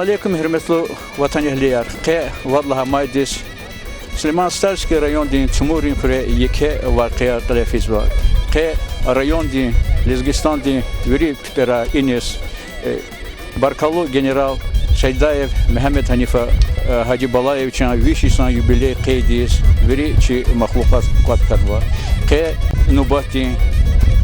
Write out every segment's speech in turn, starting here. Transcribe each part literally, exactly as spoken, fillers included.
Алейкум, гьуьрметлу ватанэгьлияр. Къе вад лагьай майдиз Сулейман-Стальский райондин Цумуррин хуьре еке вакъиа кьиле физва. Къе райондин, Лезгистандин вири пипӀера иниз, э, баркаллу генерал Шайдаев Мегьамед Гьанифа, э, Гьажибалаевичан виш йисан юбилей къейд ийиз вири чи махлукьат кӀватӀ хьанва. Къе нубатдин,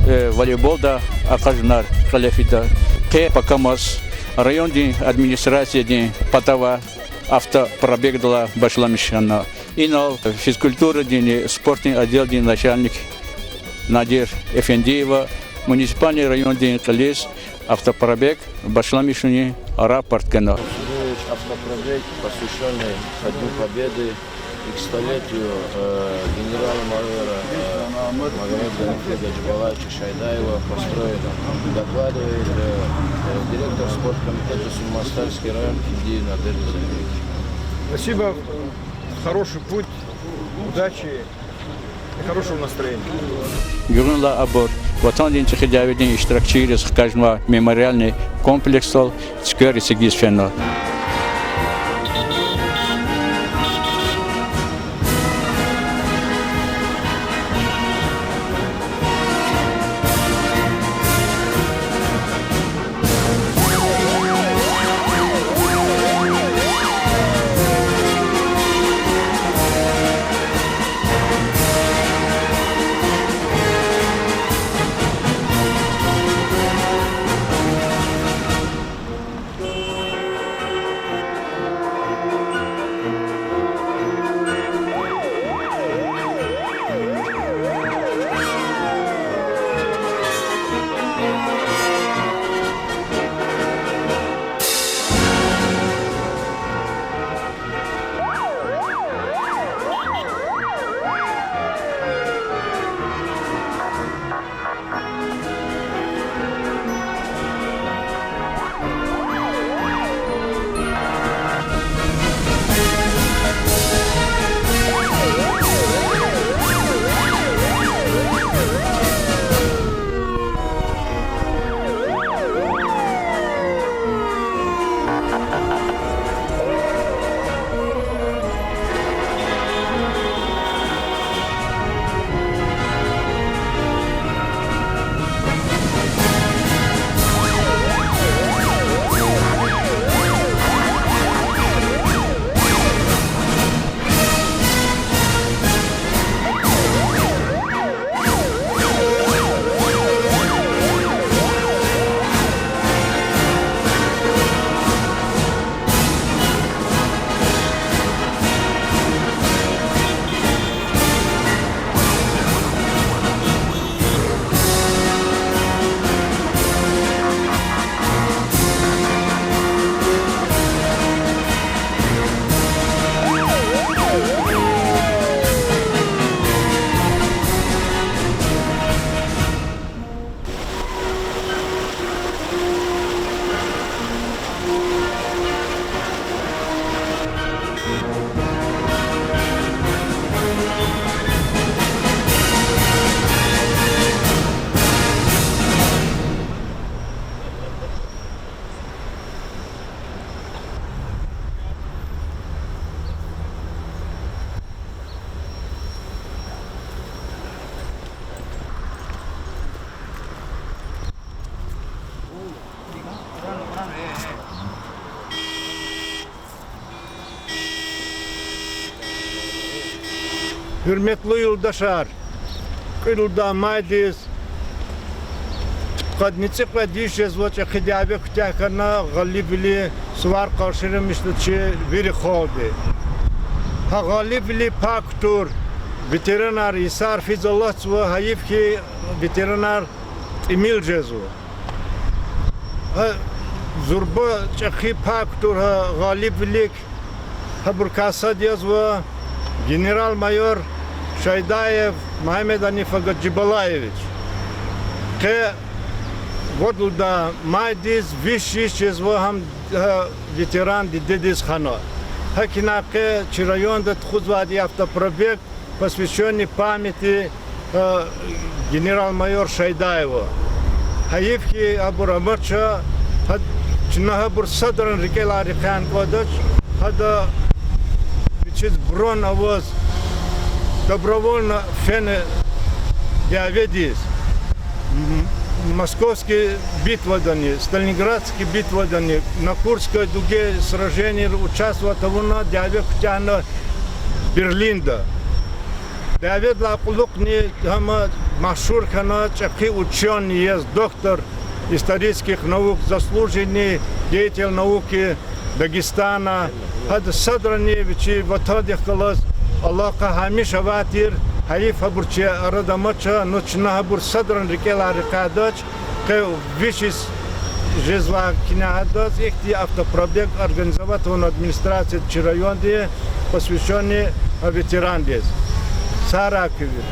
э, волейболда акъажунар кьиле фида. Къе пакамаз райондин администрациядин патавай автопробегдилай башламиш хьана. Инал физкультурадинни спортдин отделдин начальник Надир Эфендиева муниципальный райондин кьилиз автопробег башламишунин рапорт гана. Автопробег, посвящённый ко Дню Победы и к столетию, э, генерал-майора, э, Магомед-Гьанифа Гаджибалаевича Шайдаева построен. Докладывает, э, э, директор спорткомитета Сулейман-Стальский район Финдиев Надир Ризаевич. Спасибо. Хороший путь, удачи и хорошего настроения. Гуьгъуьнлай абур Ватандин ЧӀехи дяведин иштиракчийриз хкажнавай мемориальный комплексдал цуьквер эцигиз фена. Гьуьрметлу юлдашар, кьуд лагьай майдиз пудкъад, цӀикьвед йис жезва ЧӀехи дяве куьтягь хьана Гъалибвилин сувар къаршиламишна чи вири халкьди. Гьа Гъалибвилин пай кутур ветеранар йисар физ алатзава, гьайиф хьи, ветеранар тӀимил жезва. Гьа, зурба чӀехи пай кутур гьа Гъалибвилик, гьабурукай сад язва генерал-майор Шайдаев Мегьамед Гьаниф ага Гаджибалаевич. Къе вад лагьай майдиз виш йис жезва гьам, гьа ветеран дидедиз хана. ГьакӀ хьайила къе чи районда тухузвайди автопробег, посвящённый памяти, э, генерал-майор Шайдаева. Гьайиф хьи, абур амача, гьа, Чна гьабур садрани рикӀелай рекьяй кӀандач, гьада вичиз бронь аваз, добровольно фена дяведиз. М-, Московский битвадани, Сталинградский битвадани, на Курской дуге сраженийра участвовать авуна, дяве куьтягьна Берлинда. Дяведилай кьулухъни гьам машгьур хьана, чӀехи учёный яз, доктор исторических наук, заслуженный деятель науки Дагестана. Гьада садрани вичи Ватандихъ галаз алакъа гьамиша авай тир, гьайиф гьабур чи арада амач, ну чна гьабур садрани рикӀелай рекьядач, къе виш йис жезвай кьине гьадаз ихьтин автопробег организовать авуна администрацияди чи районди, посвящённый ветерандиз. Сагърай куьн вири.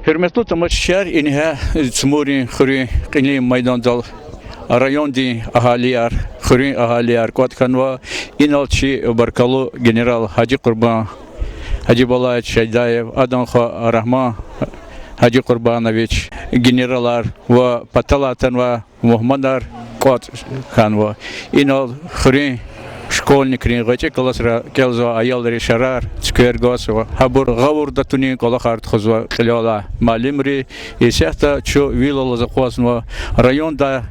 Гьуьрметлу тамашачияр, ингье Цмуррин хуьруьн кьилин майдандал райондин агьалияр, хуьруьн агьалияр кӀватӀ хьанва. Инал чи баркаллу генерал Гьажи Къурбан Гьажибалаевич Шайдаев, адан хва Рагьман Гьажи Къурбанович, генералар ва паталай атанвай мугьманар кӀватӀ хьанва. Инал хуьруьн школьникрин, гъвечӀи классра кӀелзавай аялрин шарар, цуьквер гвазва. Гьабур гъавурда тунин кӀвалахар тухузва кьилелай муаллимри. Исятда чун вил алаз акъвазнава районда,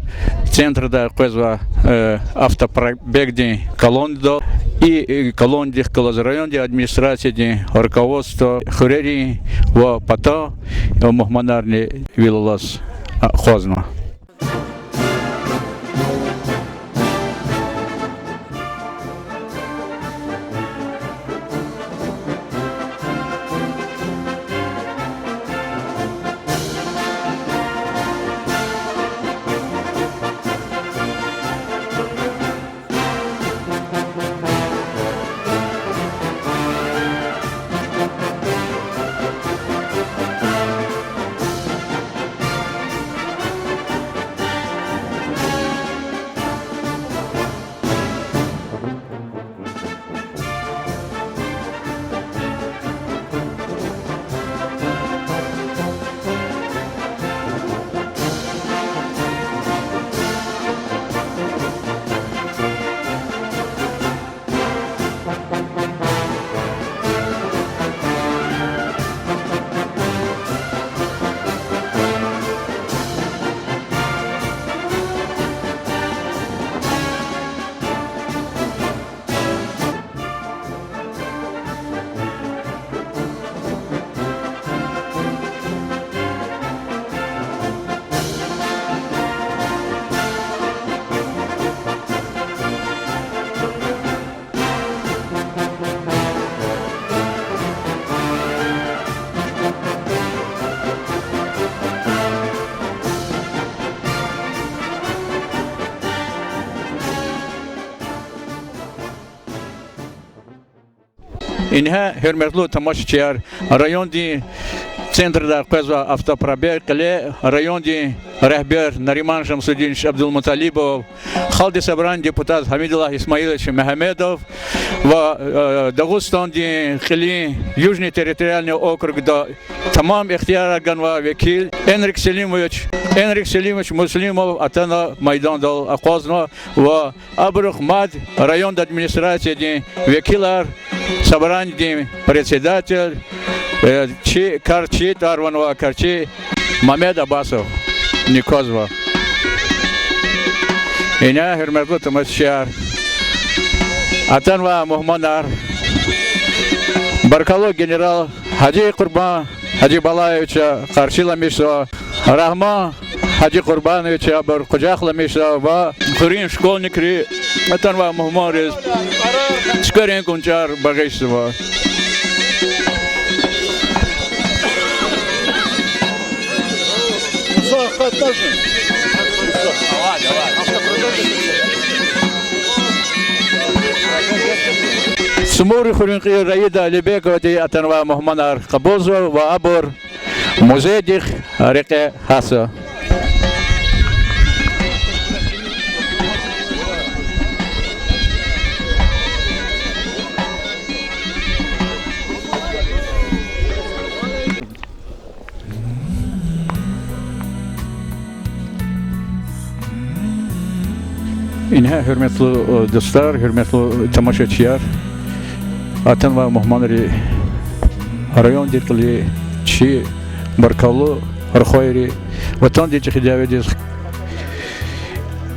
центрда къвезвай, э, автопробегдин колоннадал. И, э, колоннадихъ галаз райондин администрациядин руководство, хуьрерин ва патан мугьманарни вил алаз акъвазнава. Ингье, гьуьрметлу тамашачияр, райондин центрда къвезвай автопробег кьиле райондин регьбер Нариман Шамсудинович Абдулмуталибов, халкьдин собраниедин депутат Гьамидуллагь Исмаилович Мегьамедов ва, э, Дагъустандин кьилин Южный территориальный округда тамам ихтиярар ганвай векил Энрик Селимович, Энрик Селимович Муслимов атана майдандал акъвазнава ва абурухъ мад райондин администрациядин векилар, собраниедин председатель, э, чи карчи тӀвар-ван авай карчи Мамед Аббасовни квазва. Ингье, гьуьрметлу тамашачияр, атанвай мугьманар баркаллу генерал Гьажи Къурбан Гьажибалаевича къаршиламишзава, Рагьман Гьажи Къурбановича абур къужахламишзава ва хуьруьн школьникри атанвай мугьманриз цуькверин гунчӀар багъишзава. Цмуррикай хуьруьн кьил Раида Алибековади атанвай мугьманар кьабулзава ва абур музейдихъ рекье гьатзава. Ингье, гьуьрметлу, э, дустар, гьуьрметлу тамашачияр, атанвай мугьманри, райондин кьилин чи баркаллу рухвайри, Ватандин ЧӀехи дяведиз,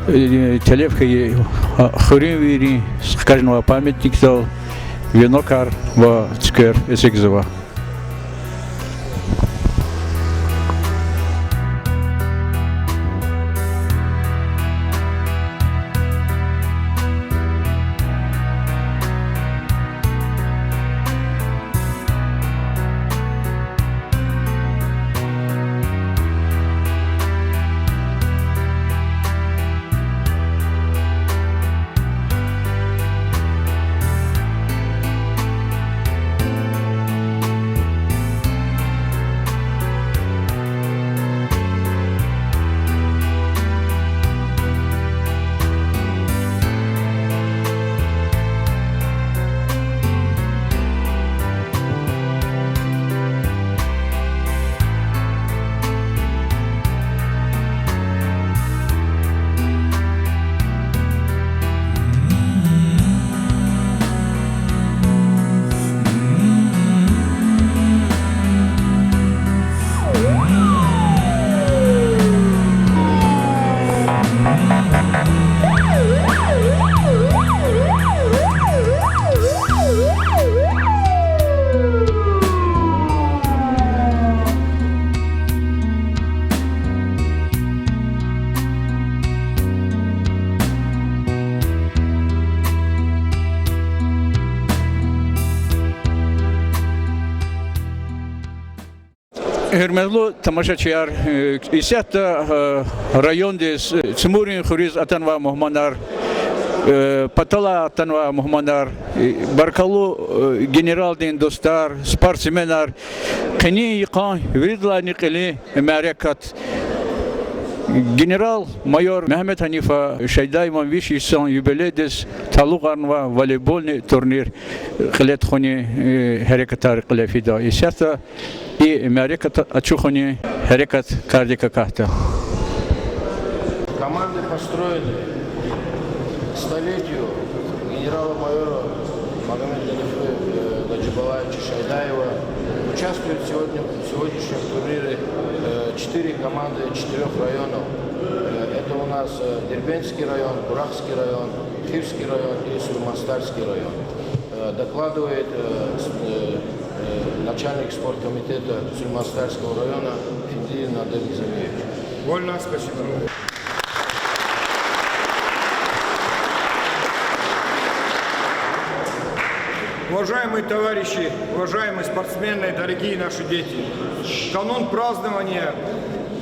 э, телеф хьайи, э, хуьруьнвийриз хкажнавай памятникдал венокар ва цуьквер эцигзава. Гьуьрметлу тамашачияр, э, исятда, э, райондиз, э, Цимуррин хуьруьз атанвай мугьманар, э, паталай атанвай мугьманар, э, баркаллу, э, генералдин дустар, спортсменар, къенин йикъан виридалайни кьилин мярекат. Генерал-майор Мегьамед Гьанифа Шайдаеван виш йисан юбилейдиз талукьарнавай волейбольный турнир кьиле тухунин, э, гьерекатар кьиле фида. Исятда и мярекат ачухунин гьерекат кардик акахьда. Команды, построенные к столетию генерала-майора Магомед-Ганифы, э, Гаджибалаевича Шайдаева, участвуют сегодня, в сегодняшнем турнире, э, четыре команды четырёх районов. Э, это у нас, э, Дербентский район, Курахский район, Хивский район и Сулейман-Стальский район. Э, докладывает, э, с-, э, э, начальник спорткомитета Сулейман-Стальского района Финдиев Надир Низамиевич. Вольно, спасибо. Уважаемые товарищи, уважаемые спортсмены, дорогие наши дети! В канун празднования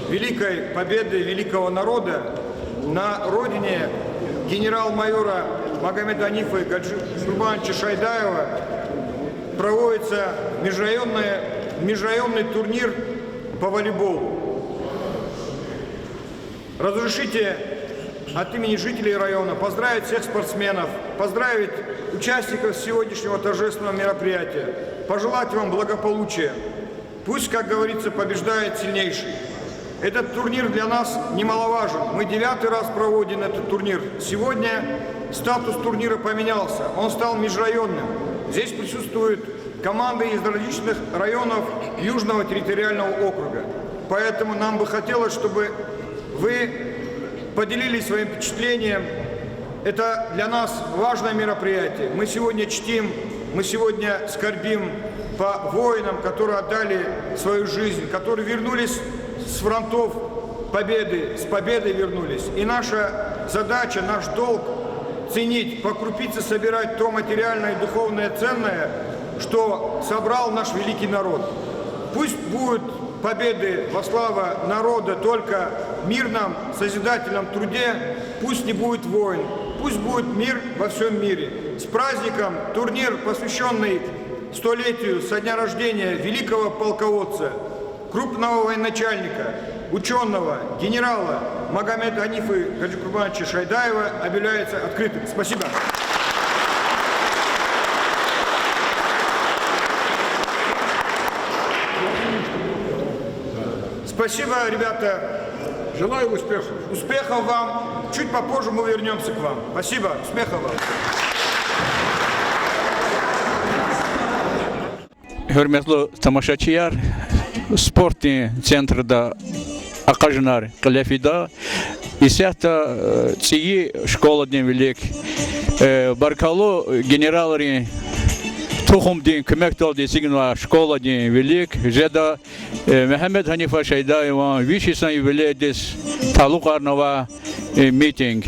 Великой Победы великого народа на родине генерал-майора Магомед-Ганифа Гаджи-, Курбановича Шайдаева проводится межрайонная, межрайонный турнир по волейболу. Разрешите от имени жителей района поздравить всех спортсменов, поздравить участников сегодняшнего торжественного мероприятия, пожелать вам благополучия. Пусть, как говорится, побеждает сильнейший. Этот турнир для нас немаловажен. Мы девятый раз проводим этот турнир. Сегодня статус турнира поменялся, он стал межрайонным. Здесь присутствуют команды из различных районов Южного территориального округа. Поэтому нам бы хотелось, чтобы вы поделились своим впечатлением. Это для нас важное мероприятие. Мы сегодня чтим, мы сегодня скорбим по воинам, которые отдали свою жизнь, которые вернулись с фронтов Победы, с победой вернулись. И наша задача, наш долг — ценить, по крупице собирать то материальное и духовное ценное, что собрал наш великий народ. Пусть будет победы во славу народа только в мирном, созидательном труде, пусть не будет войн, пусть будет мир во всём мире. С праздником! Турнир, посвящённый столетию со дня рождения великого полководца, крупного военачальника, учёного, генерала Магомед-Ганифы Гаджикурбановича Шайдаева, объявляется открытым. Спасибо. Спасибо, ребята. Желаю успехов. Успехов вам. Чуть попозже мы вернёмся к вам. Спасибо. Успехов вам. Гьуьрметлу тамашачияр, спортдин центрда акъажунар кьиле фида. Исятда, э, цӀийи школадин вилик, э, баркаллу генералрин тухумдин куьмекдалди эцигнавай школадин вилик жеда, э, Мегьамед Гьанифа Шайдаеван виш йисан юбилейдиз талукьарнавай, э, митинг.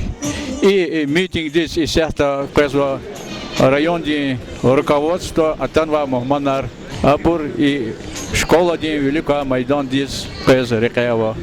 И, э, митингдиз исятда къвезва райондин руководство, атанвай мугьманар, абур и школадин вилик квай майдандиз къвез рекье ава.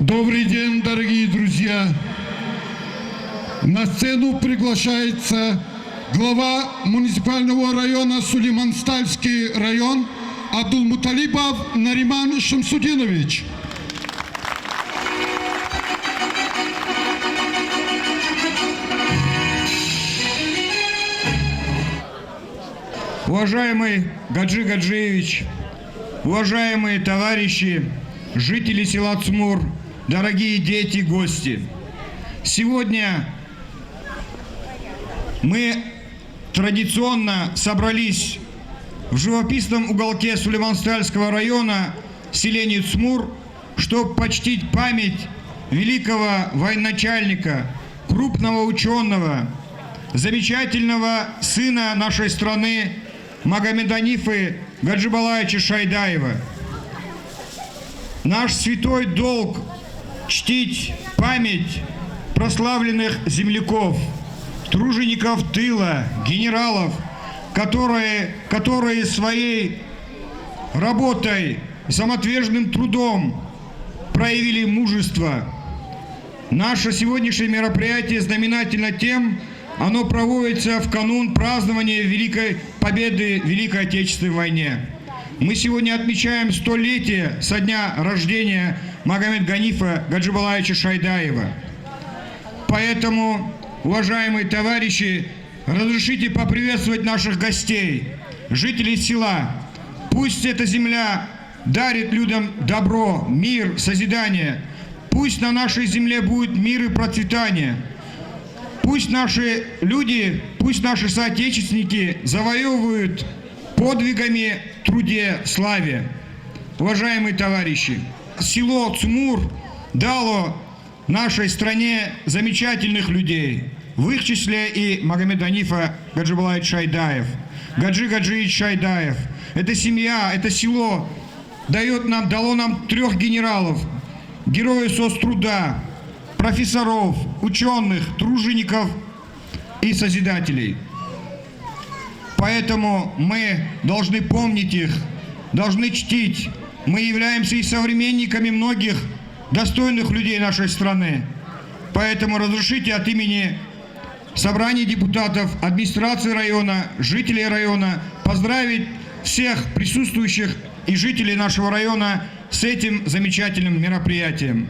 Добрый день, дорогие друзья! На сцену приглашается глава муниципального района Сулейман-Стальский район Абдулмуталибов Нариман Шамсудинович. Уважаемый Гаджи Гаджиевич, уважаемые товарищи, жители села Цмур, дорогие дети, гости! Сегодня мы традиционно собрались в живописном уголке Сулейман-Стальского района, селении Цмур, чтоб почтить память великого военачальника, крупного учёного, замечательного сына нашей страны Магомед-Анифа Гаджибалаевича Шайдаева. Наш святой долг — чтить память прославленных земляков, тружеников тыла, генералов, которые, которые своей работой, самоотверженным трудом проявили мужество. Наше сегодняшнее мероприятие знаменательно тем, оно проводится в канун празднования Великой Победы в Великой Отечественной войне. Мы сегодня отмечаем столетие со дня рождения Магомед-Ганифа Гаджибалаевича Шайдаева. Поэтому, уважаемые товарищи, разрешите поприветствовать наших гостей, жителей села. Пусть эта земля дарит людям добро, мир, созидание. Пусть на нашей земле будет мир и процветание. Пусть наши люди, пусть наши соотечественники завоевывают подвигами, труде, славе. Уважаемые товарищи, село Цмур дало нашей стране замечательных людей, в их числе и Магомед-Анифа Гаджибалаевич Шайдаев, Гаджи Гаджиевич Шайдаев. Эта семья, это село даёт нам, дало нам трёх генералов, героев соцтруда, профессоров, учёных, тружеников и созидателей. Поэтому мы должны помнить их, должны чтить. Мы являемся и современниками многих достойных людей нашей страны. Поэтому разрешите от имени Собрания депутатов, администрации района, жителей района поздравить всех присутствующих и жителей нашего района с этим замечательным мероприятием.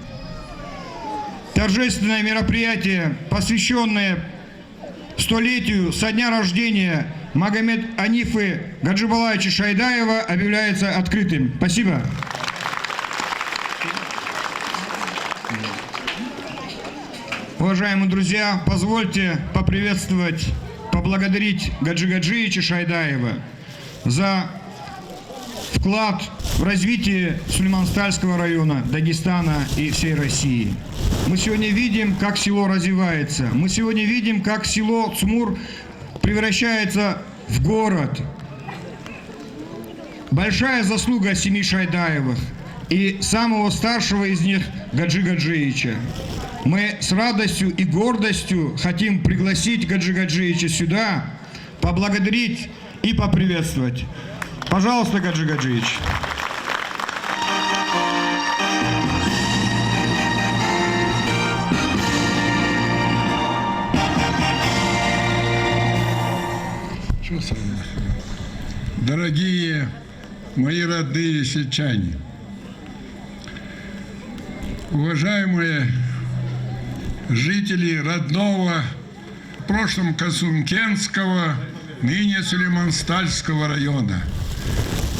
Торжественное мероприятие, посвящённое столетию со дня рождения Магомед-Анифы Гаджибалаевича Шайдаева, объявляется открытым. Спасибо. Уважаемые друзья, позвольте поприветствовать, поблагодарить Гаджи Гаджиевича Шайдаева за вклад в развитие Сулейман-Стальского района, Дагестана и всей России. Мы сегодня видим, как село развивается. Мы сегодня видим, как село Цмур превращается в город. Большая заслуга семьи Шайдаевых и самого старшего из них Гаджи Гаджиевича. Мы с радостью и гордостью хотим пригласить Гаджи Гаджиевича сюда, поблагодарить и поприветствовать. Пожалуйста, Гаджи Гаджиевич. Дорогие мои родные сельчане, уважаемые жители родного, в прошлом Касумкентского, ныне Сулейман-Стальского района.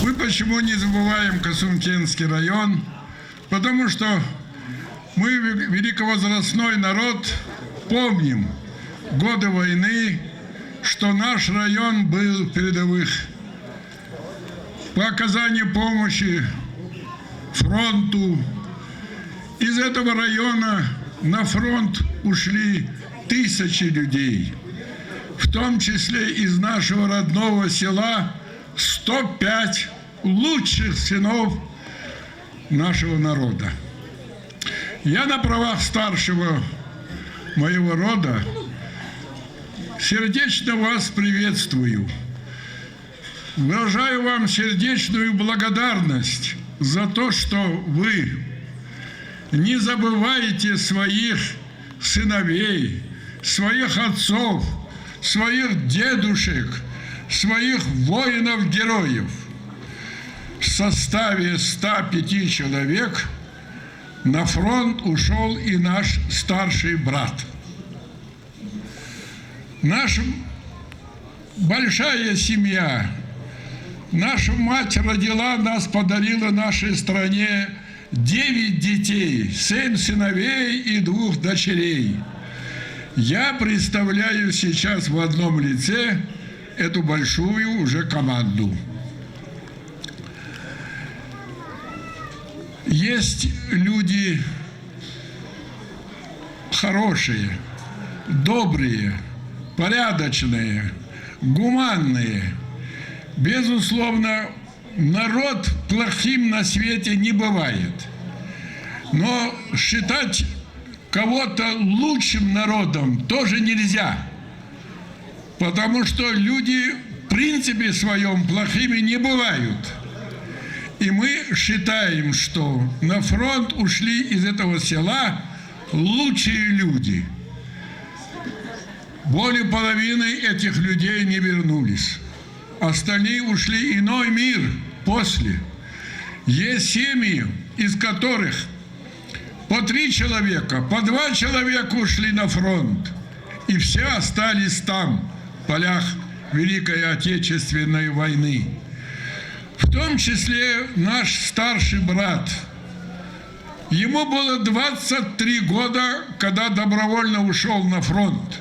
Мы почему не забываем Касумкентский район? Потому что мы, ве-, великовозрастной народ, помним годы войны, что наш район был в передовых. По оказанию помощи фронту из этого района на фронт ушли тысячи людей, в том числе из нашего родного села сто пять лучших сынов нашего народа. Я на правах старшего моего рода сердечно вас приветствую. Выражаю вам сердечную благодарность за то, что вы не забываете своих сыновей, своих отцов, своих дедушек, своих воинов-героев. В составе ста пяти человек на фронт ушёл и наш старший брат. Наша большая семья. Наша мать родила нас, подарила нашей стране девять детей, семь сыновей и двух дочерей. Я представляю сейчас в одном лице эту большую уже команду. Есть люди хорошие, добрые, порядочные, гуманные. Безусловно, народ плохим на свете не бывает. Но считать кого-то лучшим народом тоже нельзя. Потому что люди в принципе своём плохими не бывают. И мы считаем, что на фронт ушли из этого села лучшие люди. Более половины этих людей не вернулись. Остальные ушли в иной мир после. Есть семьи, из которых по три человека, по два человека ушли на фронт, и все остались там, в полях Великой Отечественной войны. В том числе наш старший брат. Ему было двадцать три года, когда добровольно ушёл на фронт.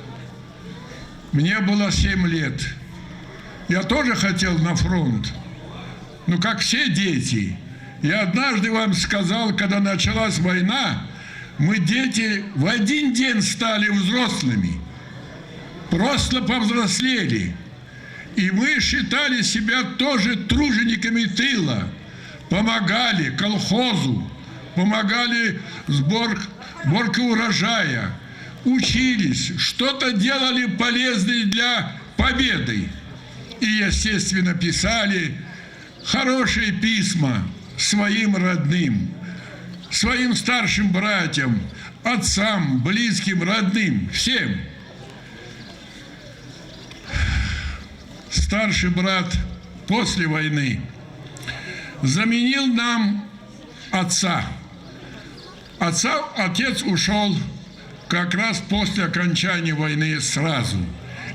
Мне было семь лет. Я тоже хотел на фронт. Ну, как все дети. Я однажды вам сказал, когда началась война, мы, дети, в один день стали взрослыми. Просто повзрослели. И мы считали себя тоже тружениками тыла. Помогали колхозу, помогали сбор, сборке урожая, учились, что-то делали полезное для победы. И, естественно, писали хорошие письма своим родным, своим старшим братьям, отцам, близким, родным, всем. Старший брат после войны заменил нам отца. Отца, отец ушёл как раз после окончания войны сразу.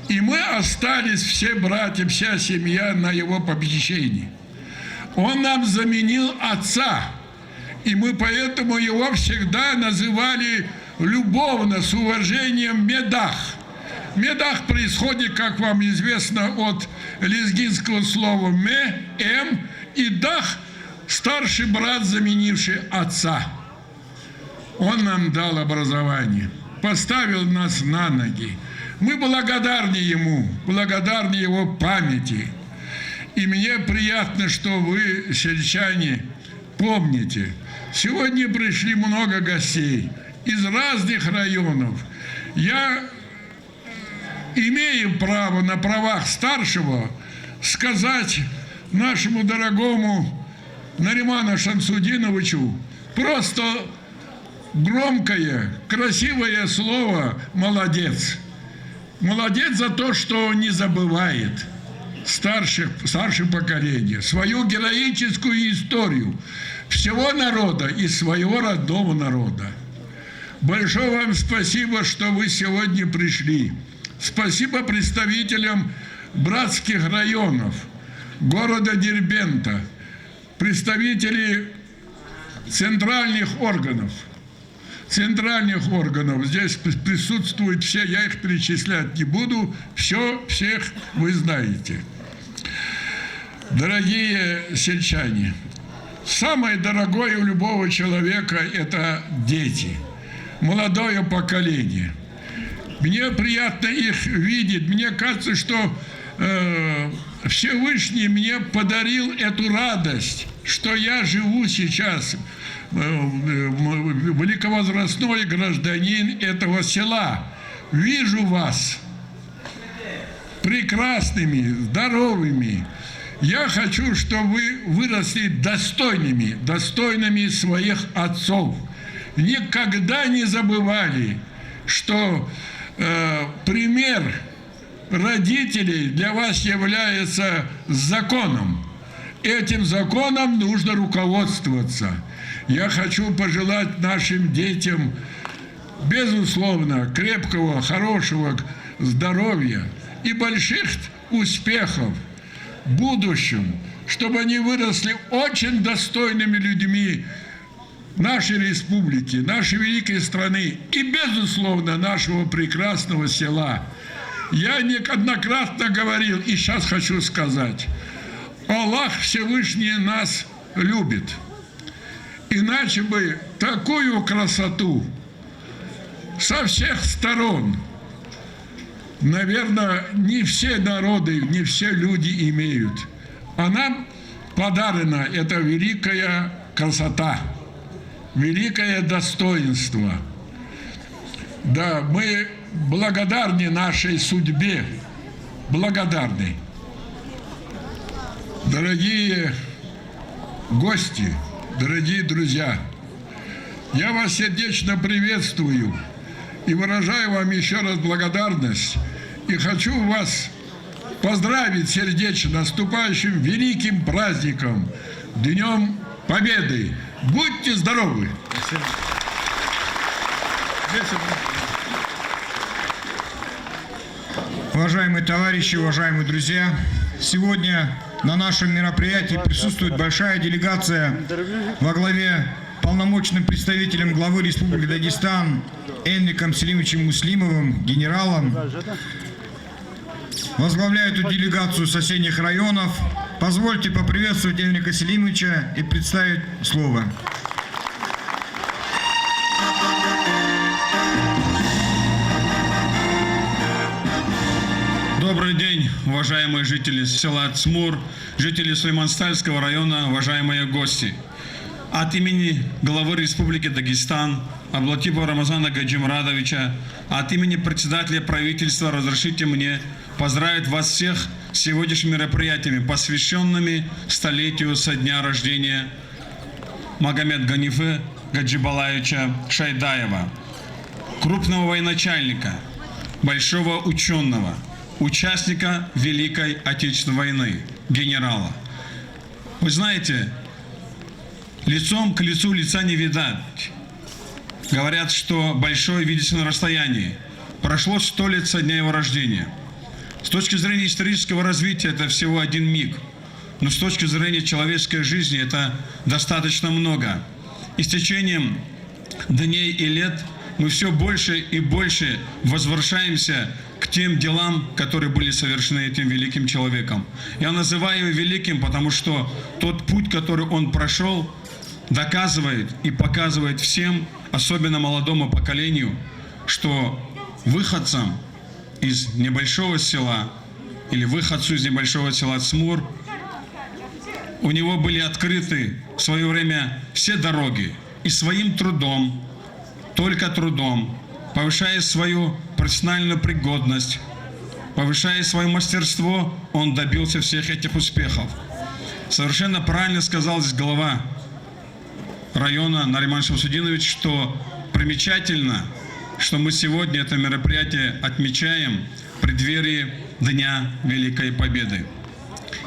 И мы остались, все братья, вся семья на его попечении. Он нам заменил отца. И мы поэтому его всегда называли любовно, с уважением, медах. Медах происходит, как вам известно, от лезгинского слова ме, эм, и дах, старший брат, заменивший отца. Он нам дал образование, поставил нас на ноги. Мы благодарны ему, благодарны его памяти. И мне приятно, что вы, сельчане, помните. Сегодня пришли много гостей из разных районов. Я имею право на правах старшего сказать нашему дорогому Нариману Шамсудиновичу просто громкое, красивое слово «молодец». Молодец за то, что он не забывает старших, старшее поколение, свою героическую историю всего народа и своего родного народа. Большое вам спасибо, что вы сегодня пришли. Спасибо представителям братских районов, города Дербента, представители центральных органов. Центральных органов. Здесь при-, присутствуют все, я их перечислять не буду, всё, всех вы знаете. Дорогие сельчане, самое дорогое у любого человека — это дети, молодое поколение. Мне приятно их видеть. Мне кажется, что, э, Всевышний мне подарил эту радость, что я живу сейчас, э, м, великовозрастной гражданин этого села. Вижу вас прекрасными, здоровыми. Я хочу, чтобы вы выросли достойными, достойными своих отцов. Никогда не забывали, что Э, пример родителей для вас является законом. Этим законом нужно руководствоваться. Я хочу пожелать нашим детям, безусловно, крепкого, хорошего здоровья и больших успехов в будущем, чтобы они выросли очень достойными людьми нашей республики, нашей великой страны и, безусловно, нашего прекрасного села. Я неоднократно говорил и сейчас хочу сказать, Аллах Всевышний нас любит. Иначе бы такую красоту со всех сторон, наверное, не все народы, не все люди имеют. А нам подарена эта великая красота, великое достоинство. Да, мы благодарны нашей судьбе, благодарны. Дорогие гости, дорогие друзья, я вас сердечно приветствую и выражаю вам ещё раз благодарность. И хочу вас поздравить сердечно с наступающим великим праздником, Днём Победы. Будьте здоровы! Уважаемые товарищи, уважаемые друзья, сегодня на нашем мероприятии присутствует большая делегация во главе полномочным представителем главы Республики Дагестан Энриком Селимовичем Муслимовым, генералом. Возглавляет эту делегацию соседних районов. Позвольте поприветствовать Энрика Селимовича и предоставить слово. Добрый день, уважаемые жители села Цмур, жители Сулейман-Стальского района, уважаемые гости! От имени главы Республики Дагестан Абдулатипова Рамазана Гаджимурадовича, от имени председателя правительства разрешите мне поздравить вас всех с сегодняшними мероприятиями, посвящёнными столетию со дня рождения Магомед-Ганифы Гаджибалаевича Шайдаева, крупного военачальника, большого учёного, участника Великой Отечественной войны, генерала. Вы знаете, лицом к лицу лица не видать. Говорят, что большое видится на расстоянии. Прошло сто лет со дня его рождения. С точки зрения исторического развития это всего один миг. Но с точки зрения человеческой жизни это достаточно много. И с течением дней и лет мы всё больше и больше возвращаемся к тем делам, которые были совершены этим великим человеком. Я называю его великим, потому что тот путь, который он прошёл, доказывает и показывает всем, особенно молодому поколению, что выходцам из небольшого села или выходцу из небольшого села Цмур, у него были открыты в своё время все дороги, и своим трудом, только трудом, повышая свою профессиональную пригодность, повышая своё мастерство, он добился всех этих успехов. Совершенно правильно сказал здесь глава района Нариман Шамсудинович, что примечательно, что мы сегодня это мероприятие отмечаем в преддверии Дня Великой Победы.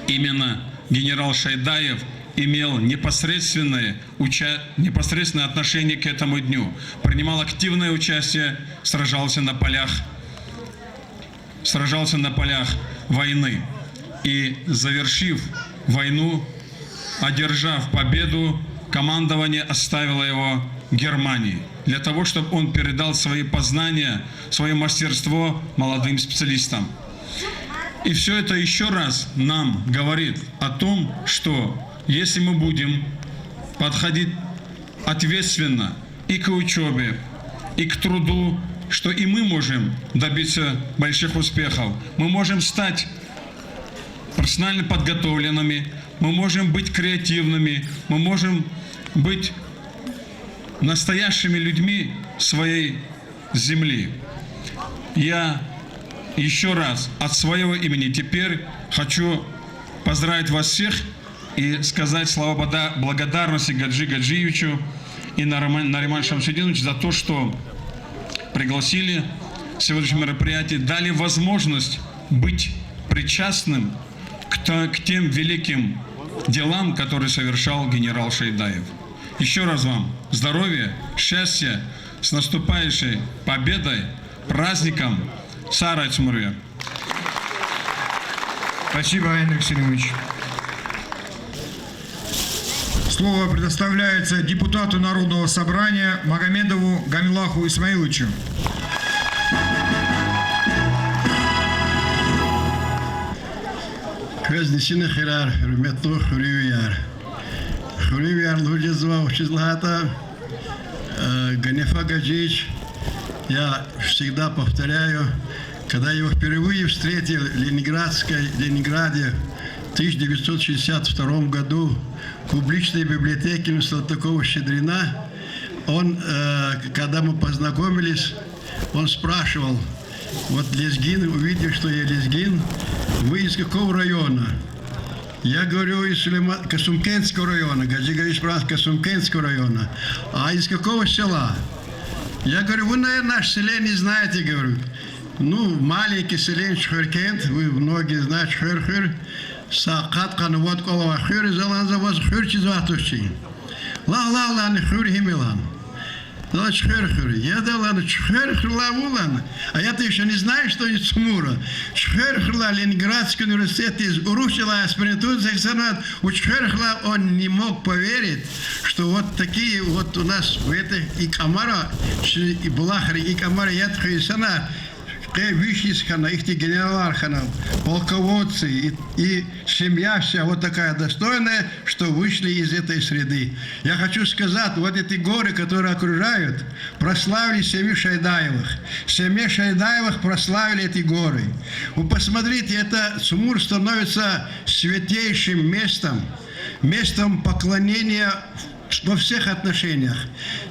Именно генерал Шайдаев имел непосредственное уча-, непосредственное отношение к этому дню, принимал активное участие, сражался на полях, сражался на полях войны. И, завершив войну, одержав победу, командование оставило его Германии, для того, чтобы он передал свои познания, своё мастерство молодым специалистам. И всё это ещё раз нам говорит о том, что если мы будем подходить ответственно и к учёбе, и к труду, что и мы можем добиться больших успехов. Мы можем стать профессионально подготовленными, мы можем быть креативными, мы можем быть настоящими людьми своей земли. Я ещё раз от своего имени теперь хочу поздравить вас всех и сказать слова бода-, благодарности Гаджи Гаджиевичу и Нарима-, Нариман Шамсудинович за то, что пригласили сегодняшнего мероприятия дали возможность быть причастным к та-, к тем великим делам, которые совершал генерал Шайдаев. Ещё раз вам здоровья, счастья, с наступающей победой, праздником! Сагърай, Тимур. Спасибо, Айнур Селимович. Слово предоставляется депутату Народного собрания Магомедову Гамилаху Исмаиловичу. Квез нисина хийирар, гьуьрметлу хуьруьнвияр. Хуьруьнвияр лугьуз жезва, вучиз лагьайтӀа, э, Ганифа Гаджиевич, я всегда повторяю, когда его впервые встретил в Ленинградской, Ленинграде в тысяча девятьсот шестьдесят втором году в публичной библиотеке имени Салтыкова-Щедрина, он, э, когда мы познакомились, он спрашивал, вот лезгин, увидев, что я лезгин: «Вы из какого района?» Я говорю: «Из Сулейма-, Касымкентского района». Гаджи Гаджиевич спрашивает: «Касымкентского района». «А из какого села?» Я говорю: «Вы, наверное, наше селение знаете», говорю. Ну, маленький селение Чуьхвер-Кент, вы многие знаете, Чуьхвер хуьр. Са къад къанни вад кӀвал авай хуьр я, за лагьана, за ваз хуьр чизвай туш чи. Лагь, лагь, лагьана, хуьр гьим я лагьана. За лагьана: Чуьхвер хуьр я. Яда лагьана, Чуьхвер хуьр лагьай вун лагьана. А я-то ещё не знаю, что они цумура. Чуьхвер хуьр лагьай Ленинградский университетдиз урус чӀалай аспирантурадиз экзамен, у Чуьхвер хуьр лагьай, он не мог поверить, что вот такие вот у нас в этой и кӀамара, чи и булахрин и кӀамара яд хвейи инсанар, къе виш йис хьана, ихьтин генералар хьана, полководцы, и, и семья вся вот такая достойная, что вышли из этой среды. Я хочу сказать, вот эти горы, которые окружают, прославили семью Шайдаевых. Семья Шайдаевых прославили эти горы. Вы посмотрите, это Цумур становится святейшим местом, местом поклонения во всех отношениях.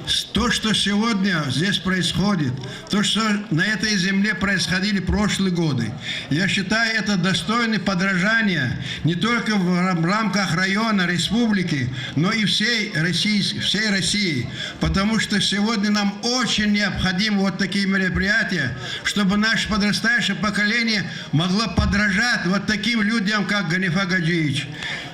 С-, то, что сегодня здесь происходит, то, что на этой земле происходили прошлые годы, я считаю, это достойно подражания не только в рам-, рамках района, республики, но и всей России, всей России. Потому что сегодня нам очень необходимы вот такие мероприятия, чтобы наше подрастающее поколение могло подражать вот таким людям, как Ганифа Гаджиевич.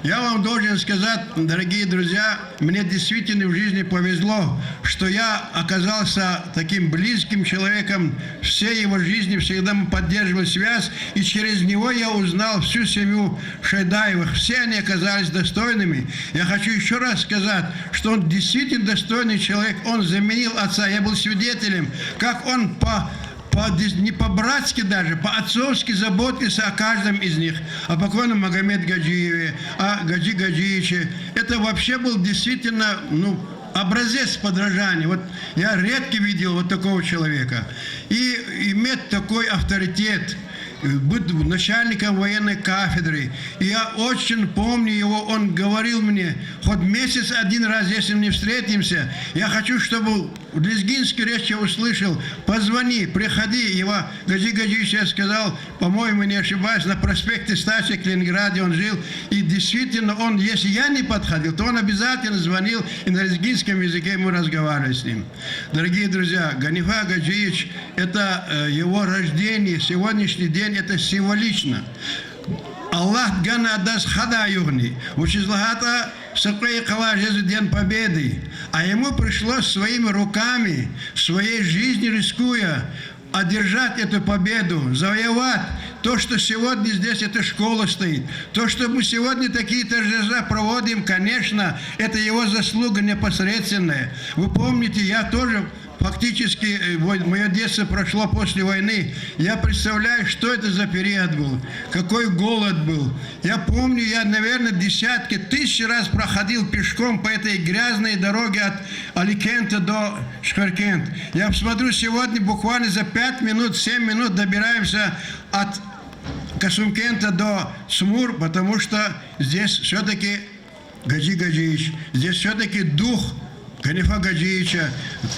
Я вам должен сказать, дорогие друзья, мне действительно в жизни повезло, что я оказался таким близким человеком. Всей его жизни всегда мы поддерживали связь, и через него я узнал всю семью Шайдаевых. Все они оказались достойными. Я хочу ещё раз сказать, что он действительно достойный человек. Он заменил отца. Я был свидетелем, как он по по-, не по-братски даже, по-отцовски заботился о каждом из них, о покойном Магомед Гаджиеве, о Гаджи Гаджиевиче. Это вообще был действительно, ну, образец подражания. Вот я редко видел вот такого человека. И иметь такой авторитет, э, быть начальником военной кафедры. И я очень помню его, он говорил мне, хоть месяц один раз, если мы не встретимся, я хочу, чтобы лезгинскую речь я услышал: «Позвони, приходи». Его Гаджи Гаджиевич, я сказал, по-моему, не ошибаюсь, на проспекте Стачек в Ленинграде он жил. И действительно, он, если я не подходил, то он обязательно звонил и на лезгинском языке мы разговаривали с ним. Дорогие друзья, Ганифа Гаджиевич, это, э, его рождение, сегодняшний день, это символично. Аллагьди гана адаз хадай югъни, вучиз лагьайтӀа са кьве йикъалай жезва День Победы, а ему пришлось своими руками, своей жизнью рискуя, одержать эту победу, завоевать то, что сегодня здесь эта школа стоит, то, что мы сегодня такие торжества проводим, конечно, это его заслуга непосредственная. Вы помните, я тоже фактически, э, вой-, моё детство прошло после войны. Я представляю, что это за период был, какой голод был. Я помню, я, наверное, десятки тысяч раз проходил пешком по этой грязной дороге от Аликента до Чуьхвер-Кент. Я посмотрю, сегодня буквально за пять минут, семь минут добираемся от Касымкента до Цумур, потому что здесь всё-таки Гаджи Гаджиевич, здесь всё-таки дух Ганифа Гаджиевича,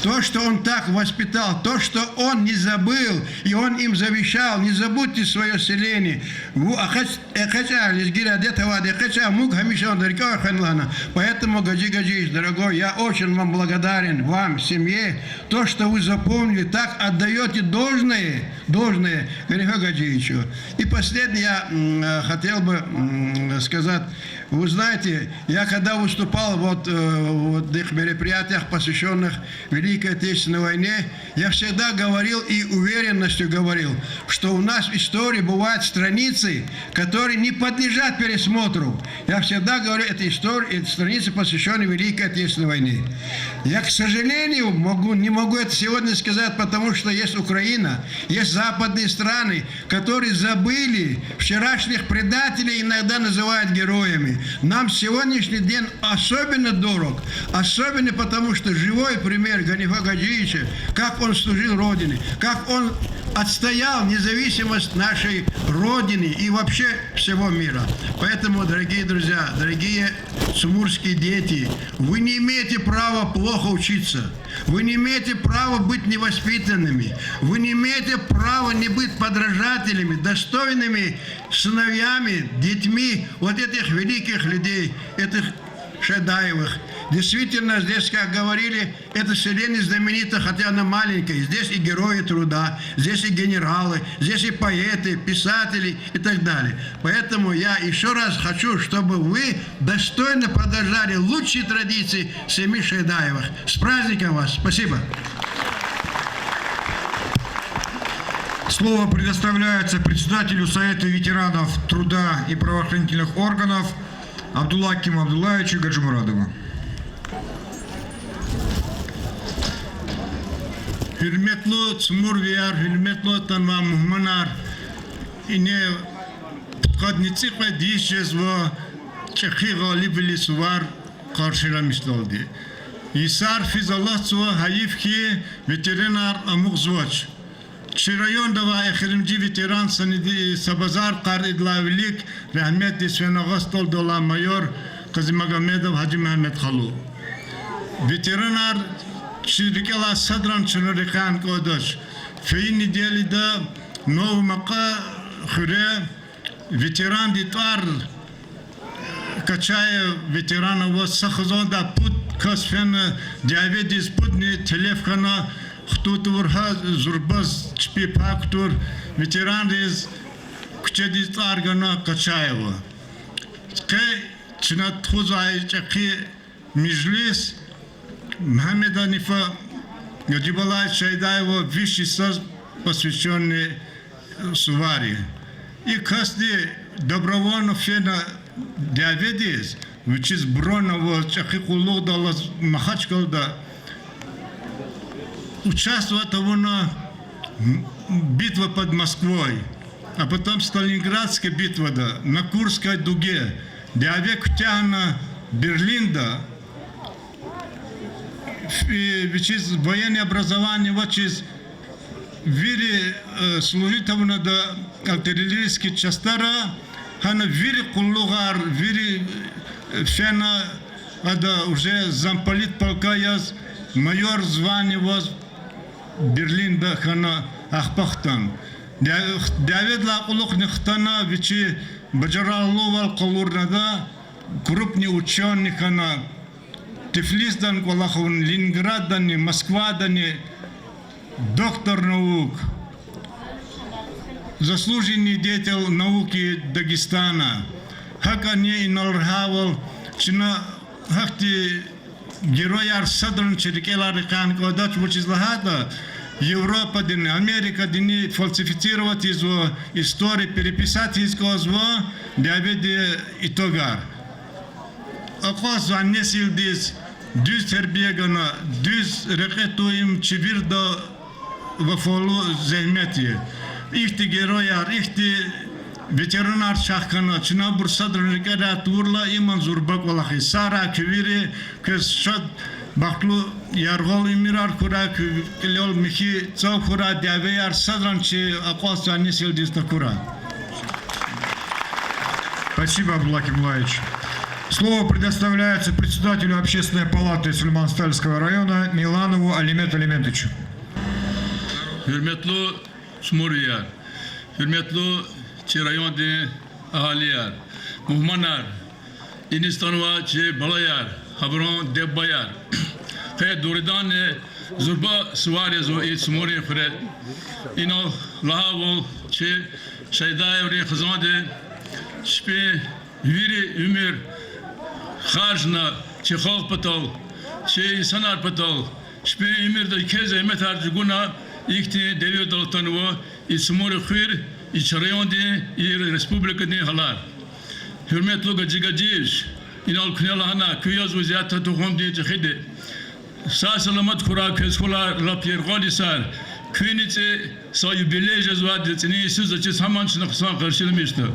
то, что он так воспитал, то, что он не забыл, и он им завещал, не забудьте своё селение. Ву экъечӀ-, экъечӀай, лезгияр адет авайди экъечӀай, амук гьамиша ада рикӀел хвена лагьана. Поэтому, Гаджи Гаджиевич, дорогой, я очень вам благодарен, вам, семье, то, что вы запомнили, так отдаёте должное, должное Ганифа Гаджиевичу. И последнее я, м, э, хотел бы, м, сказать, Вы знаете, я когда выступал вот, э, вот в этих мероприятиях, посвящённых Великой Отечественной войне, я всегда говорил и уверенностью говорил, что у нас в истории бывают страницы, которые не подлежат пересмотру. Я всегда говорю, это история, это страницы, посвящённые Великой Отечественной войне. Я, к сожалению, могу, не могу это сегодня сказать, потому что есть Украина, есть западные страны, которые забыли вчерашних предателей, иногда называют героями. Нам сегодняшний день особенно дорог, особенно потому, что живой пример Ганифа Гаджиевича, как он служил Родине, как он отстоял независимость нашей Родины и вообще всего мира. Поэтому, дорогие друзья, дорогие сумурские дети, вы не имеете права плохо учиться. Вы не имеете права быть невоспитанными. Вы не имеете права не быть подражателями, достойными сыновьями, детьми вот этих великих людей, этих Шайдаевых. Действительно, здесь, как говорили, это селение знаменито, хотя оно маленькое. Здесь и герои труда, здесь и генералы, здесь и поэты, писатели и так далее. Поэтому я ещё раз хочу, чтобы вы достойно продолжали лучшие традиции семьи Шайдаевых. С праздником вас! Спасибо. Слово предоставляется председателю Совета ветеранов труда и правоохранительных органов Абдуллакиму Абдуллаевичу Гаджимурадову. Гьуьрметлу цумурвияр, гьуьрметлу атанвай мугьманар, ине пудкъадни цӀикьвед йис жезва чӀехи гъалибвилин сувар къаршиламишдалди. Йисар физ алатзава, гьайиф хьи, ветеранар амукьзавач. Чи районда авай эхиримжи ветеран Саниди Сабазар Къаридалай вилик рагьметдиз фена агъа столдалай майор Къазимагомедов Гьажимегьамед халу. Ветеранар чи рикӀелай садрани чна рекьяй кӀандач. Фейи неделяда Новая Макьа хуьре ветерандин тӀвар, Качаев ветеран аваз, са хизанда пуд кас фена дяведиз, пудни телеф хьана, хтун тавурла зурбаз чпи пай кутур, ветеранриз куьчедиз тӀвар гана Качаева. Къе чна тухузвай чӀехи межлис Мегьамед Гьанифа Гаджибалаевич Шайдаеван виш йисаз посвящённый сувар я. И касди добровольно фена дяведиз, вичиз бронь аваз, чӀехи къуллугъдаллаз Махачкъалада участвовать авуна, битва под Москвой, а потом Сталинградская битвада, на Курской дуге, дяве куьтягьна Берлинда, вичиз военное образование авачиз, вири служить авуна ада артиллерийский частьдара, гьана вири къуллугъар, вири фена, ада уже замполит полка яз, майор звание аваз, Берлинда хьана ахпа хтана. Дяведилай кьулухъни хтана, вичи бажарагълувал къалурна ада, крупный учёный хьана, Тифлисдани кӀвалах авуна, Ленинграддани, Москвадани, доктор наук, заслуженный деятель науки Дагестана. ГьакӀни инал рахайвал чна гьахьтин герояр садрани чи рикӀелай рекьяй кӀандач, вучиз лагьайтӀа Европадани, Америкадани фальсифицировать ийизва история, переписать ийиз кӀанзава дяведин итогар. Акьалтзавай несилдиз дуьз тербия гана, дуьз рекье тун им чи вирида вафалу зегьмет я. Ихьтин герояр, ихьтин ветеранар чахъ хьана, чна абур садрани рикӀерай тавурла, им зурба кӀвалах я. Сагърай куьн вири, квез шад, бахтлу, яргъал уьмуьрар хьурай, куь кьилел михьи цав хьурай, дявеяр садрани чи акьалтзавай несилдиз такурай. Спасибо, Абдуллаким Абдуллаевич. Слово предоставляется председателю Общественной палаты Сулейман-Стальского района Миланову Алимету Алиметовичу. Гьуьрметлу чумурвияр, гьуьрметлу чи райондин агьалияр, мугьманар, иниз атанвай чи балаяр, гьабурун диде-бубаяр. Къе дугъриданни зурба сувар язва и Цумурин хуьре. Инал лагьайвал, чи Шайдаеврин хизанди чпин вири уьмуьр харжна чи халкь патал, чи инсанар патал, чпин уьмуьрда еке зегьметар чӀугуна, ихьтин девирдал атанва и Цумурин хуьр, и чи райондин, и республикадин гьалар. Гьуьрметлу Гьажи Гьажиевич, инал куьне лагьана, куьн язва зи ата-тухумдин чӀехиди. Сагъ-саламат хьурай квез хьуна лап яргъал йисар. Куьн ницӀи са юбилей жезвайди, цӀинин йисуз заз чиз гьаман чна хъсан къаршиламишда.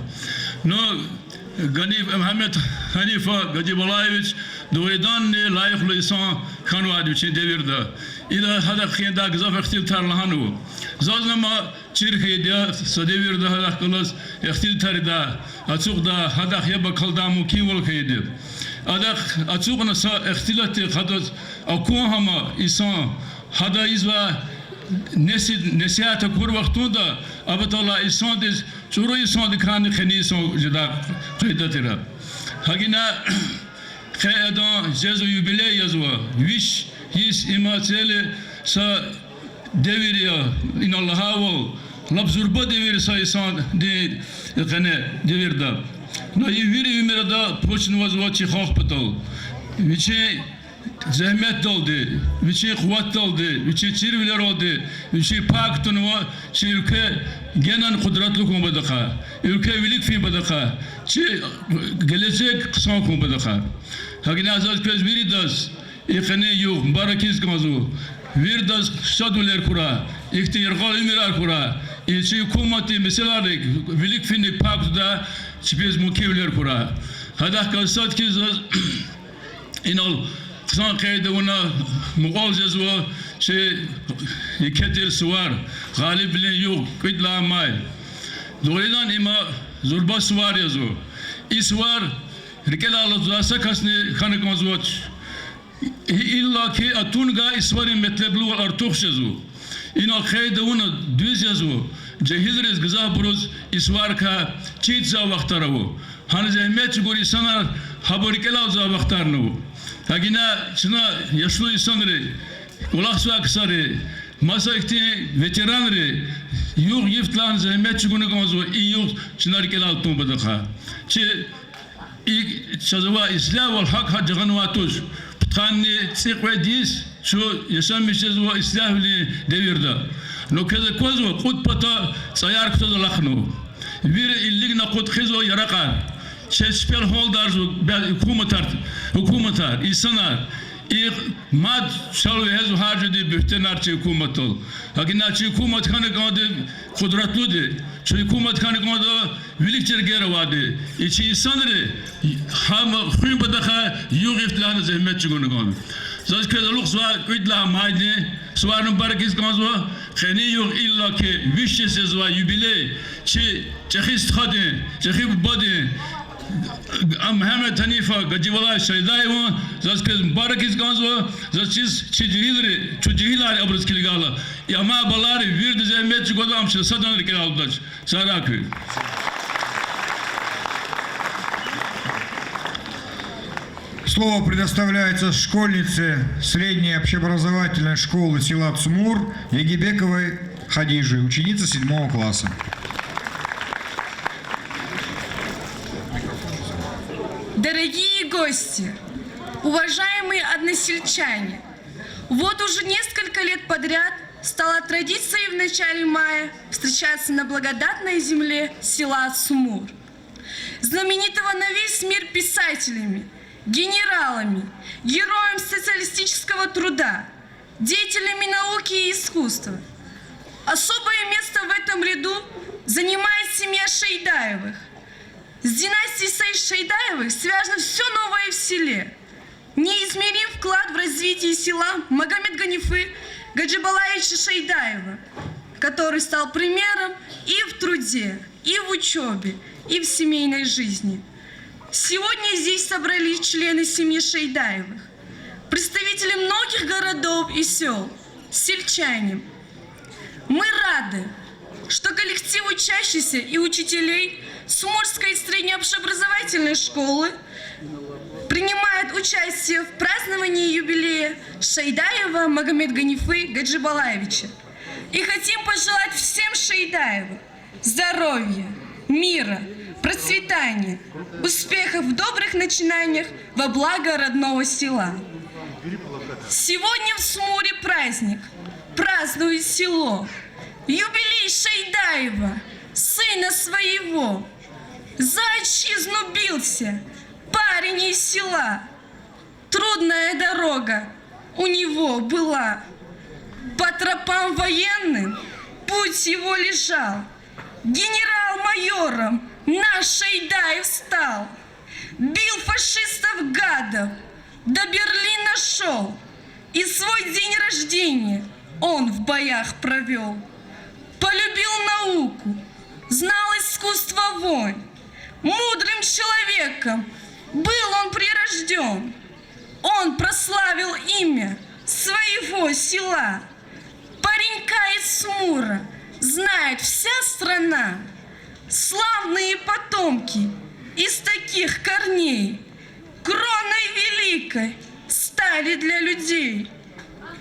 Ну, Гьаниф-, Мегьамед Гьанифа Гьажибалаевич дугъриданни лайихлу инсан хьанвайди вичин девирда. Ида гьадахъ хьайидай гзаф ихтилатар лагьанва. Зазни ам чир хьайиди я, са девирда гьадахъ галаз ихтилатар ийидай, ацукьдай, гьадахъ яб акалдай мумкинвал хьайиди я. Адахъ ацукьна са ихтилатдихъ гьадаз акун гьама инсан, гьада ийизвай неси-, несигьат акур вахтунда, а паталай инсандиз, чӀуру инсандикайни къени инсан жедай къайда тир. Гьакӏни къе адан жезва юбилей язва. Виш йис им цели са девир я, инал лагьайвал, лап зурба девир я са инсандин къене девирда. Ну, и вири уьмуьр ада пуч авазва чи халкь патал. Вичин зегьметдалди, вичин къуватдалди, вичин чирвилералди, вичин пай кутунва чи уьлкве генани къудратлу хьун патахъай, уьлкве вилик фин патахъай, чи гележег хъсан хьун патахъай. Гьакӏни заз квез виридаз и къенин югъ мубаракиз кӏанзава. Виридаз шадвилер хьурай, ихьтин яргъал уьмуьрар хьурай. И чи гьукуматдин месэлайрик вилик финик, пай кутадай чпиз мумкинвилер хьурай. Гьадахъ галаз сад хьиз заз инал хъсан къейд авуна, мукьвал жезва чи еке тир сувар, Гъалибвилин югъ, кӏуьд лагьай май. Дугъриданни, им зурба сувар язва. И сувар рикӏелай алатзавай са касни хьана кӏанзавач. Иллаки атуна гайи и суварин метлеблувал артух жезва. Инал къейд авуна, дуьз язва, жегьилриз, гзафбуруз и суварикай чирзавай вахтар ава. Гьана зегьмет чӏугур инсанар гьабур рикӏелай алай вахтарни ава. Гьакӏни чна, яшлу инсанри, кӏвалахзавай ксари, маса ихьтин ветеранри, югъ йиф лагьана зегьмет чӏугуна кӏанзава и югъ чна рикӏелай тун патахъай. Чи и чаз авай ислягьвал гьакӏ гьа жагъанвай туш. Пудкъанни цӏикьвед йис чун яшамиш жезва ислягьвилин девирда. Ну, квез аквазва, кьуд пата цӏаяр кутаз алахънава. Вири илигна кьуд хъийизва яракьар. Чаз чпел гьалдарзава гьукуматар, гьукуматар, инсанар. И мад чал вегьезва гьар жуьредин буьгьтенар чи гьукуматдал. Гьакӏни чи гьукумат хьана кӏанда къудратлуди, чи гьукумат хьана кӏанда вилик жергер авайди. И чи инсанри гьам хуьн патахъай югъ йиф лагьана зегьмет чӏугуна кӏанда. Заз квез алукьзавай кӏуьд лагьай майдин суварни мубаракиз кӏанзава. Къенин югъ иллаки виш йис жезвай юбилей чи чӏехи стхадин, чӏехи бубадин, а, Мегьамед Гьанифа Гьажибалаевич Шайдаеван заз квез мубаракиз кӏанзава. Заз чиз чи жегьилри, чун жегьилар я, абуруз килигайла, и амай балайри вирида зегьмет чӏугвада, ам чна садани рикӏелай алудач. Сагърай куьн. Слово предоставляется школьнице средней общеобразовательной школы села Цумур Ягибековой Хадиже, ученице седьмого класса. Дорогие гости, уважаемые односельчане, вот уже несколько лет подряд стало традицией в начале мая встречаться на благодатной земле села Цумур, знаменитого на весь мир писателями, генералами, героями социалистического труда, деятелями науки и искусства. Особое место в этом ряду занимает семья Шейдаевых. С династией Шей-, Шейдаевых связано всё новое в селе. Неизмерим вклад в развитие села Магомед-Ганифы Гаджибалаевича Шейдаева, который стал примером и в труде, и в учёбе, и в семейной жизни. Сегодня здесь собрались члены семьи Шейдаевых, представители многих городов и сёл, сельчане. Мы рады, что коллектив учащихся и учителей Смурской средней общеобразовательной школы принимает участие в праздновании юбилея Шейдаева Магомед-Ганифы Гаджибалаевича. И хотим пожелать всем Шейдаевым здоровья, мира, процветания, успехов в добрых начинаниях во благо родного села. Сегодня в Смуре праздник, празднует село, юбилей Шейдаева, сына своего. За отчизну бился парень из села. Трудная дорога у него была. По тропам военным путь его лежал. Генерал-майором наш Шейдаев стал. Бил фашистов, гадов, до Берлина шёл. И свой день рождения он в боях провёл. Полюбил науку, знал искусство войн. Мудрым человеком был он прирождён. Он прославил имя своего села. Паренька из Смура знает вся страна. Славные потомки из таких корней кроной великой стали для людей.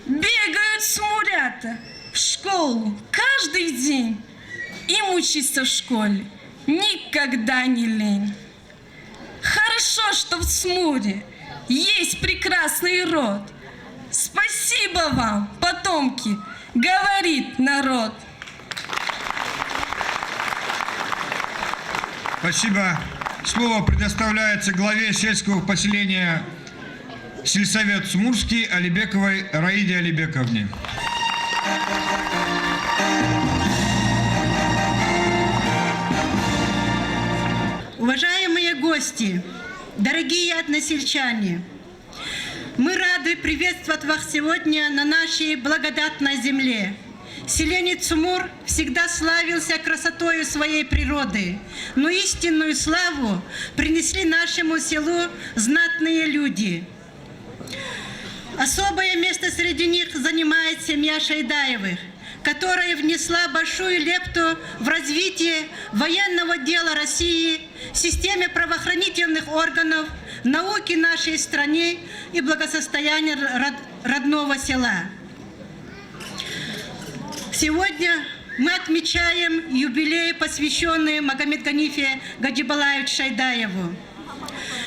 Бегают смурята в школу каждый день. Им учиться в школе никогда не лень. Хорошо, что в Смуре есть прекрасный род. Спасибо вам, потомки, говорит народ. Спасибо. Слово предоставляется главе сельского поселения сельсовет Смурский Алибековой Раиде Алибековне. Уважаемые гости, дорогие односельчане, мы рады приветствовать вас сегодня на нашей благодатной земле. Селенец Смур всегда славился красотою своей природы, но истинную славу принесли нашему селу знатные люди. Особое место среди них занимает семья Шейдаевых, которая внесла большую лепту в развитие военного дела России, системе правоохранительных органов, науки нашей страны и благосостояния род-, родного села. Сегодня мы отмечаем юбилей, посвящённый Магомед-Ганифе Гаджибалаевичу Шейдаеву.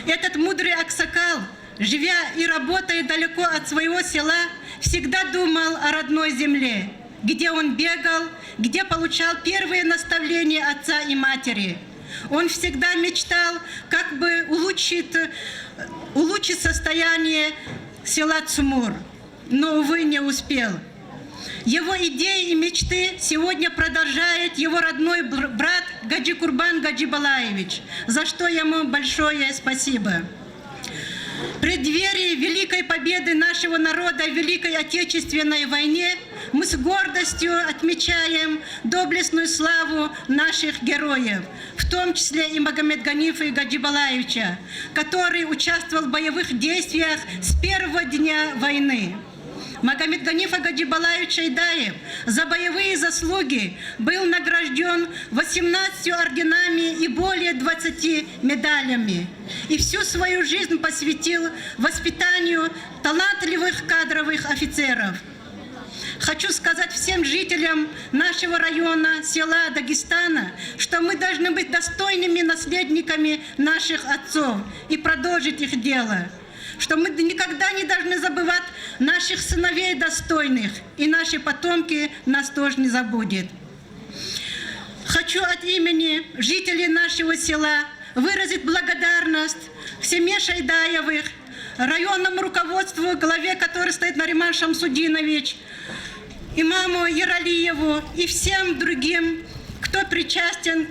Этот мудрый аксакал, живя и работая далеко от своего села, всегда думал о родной земле, где он бегал, где получал первые наставления отца и матери. Он всегда мечтал, как бы улучшить, улучшить состояние села Цумур, но, увы, не успел. Его идеи и мечты сегодня продолжает его родной бр-, брат Гаджи Курбан Гаджибалаевич, за что ему большое спасибо. В преддверии великой победы нашего народа в Великой Отечественной войне мы с гордостью отмечаем доблестную славу наших героев, в том числе и Магомед-Ганифа Гаджибалаевича, который участвовал в боевых действиях с первого дня войны. Магомед-Ганифа Гаджибалаевич Шейдаев за боевые заслуги был награждён восемнадцатью орденами и более двадцати медалями и всю свою жизнь посвятил воспитанию талантливых кадровых офицеров. Хочу сказать всем жителям нашего района, села, Дагестана, что мы должны быть достойными наследниками наших отцов и продолжить их дело, что мы никогда не должны забывать наших сыновей достойных, и наши потомки нас тоже не забудет. Хочу от имени жителей нашего села выразить благодарность семье Шайдаевых, районному руководству, главе которой стоит Нариман Шамсудинович, имаму Яралиеву и всем другим, кто причастен,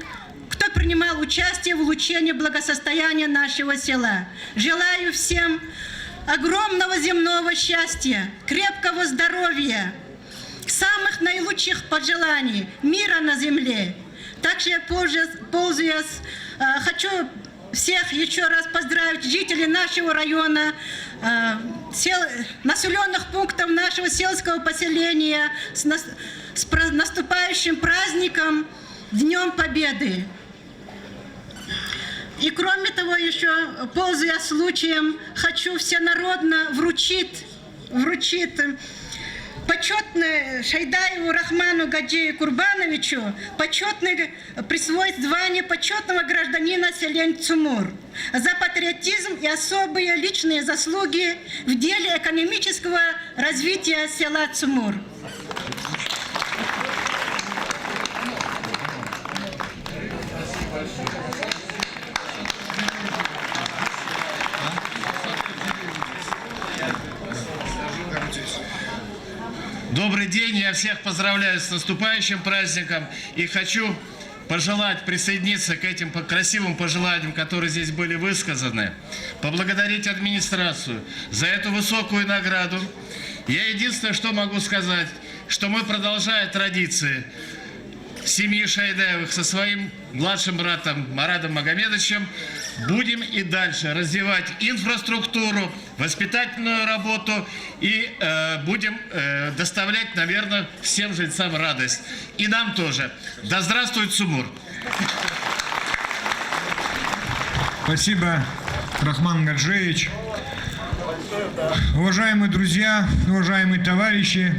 кто принимал участие в улучшении благосостояния нашего села. Желаю всем огромного земного счастья, крепкого здоровья, самых наилучших пожеланий, мира на земле. Также, пользуясь, пользуясь, э, хочу Всех ещё раз поздравить жителей нашего района, э, сел-, населённых пунктов нашего сельского поселения с нас-, с про-, наступающим праздником, Днём Победы. И кроме того, ещё, пользуясь случаем, хочу всенародно вручить, вручить почётное Шайдаеву Рахману Гаджи Курбановичу почётный, присвоить звание почётного гражданина селения Цумур за патриотизм и особые личные заслуги в деле экономического развития села Цумур. Добрый день, я всех поздравляю с наступающим праздником и хочу пожелать присоединиться к этим по-, красивым пожеланиям, которые здесь были высказаны, поблагодарить администрацию за эту высокую награду. Я единственное, что могу сказать, что мы, продолжая традиции семьи Шайдаевых со своим младшим братом Маратом Магомедовичем, будем и дальше развивать инфраструктуру, воспитательную работу и, э, будем, э, доставлять, наверное, всем жильцам радость. И нам тоже. Да здравствует Цумур! Спасибо, Рахман Гаджиевич. Уважаемые друзья, уважаемые товарищи,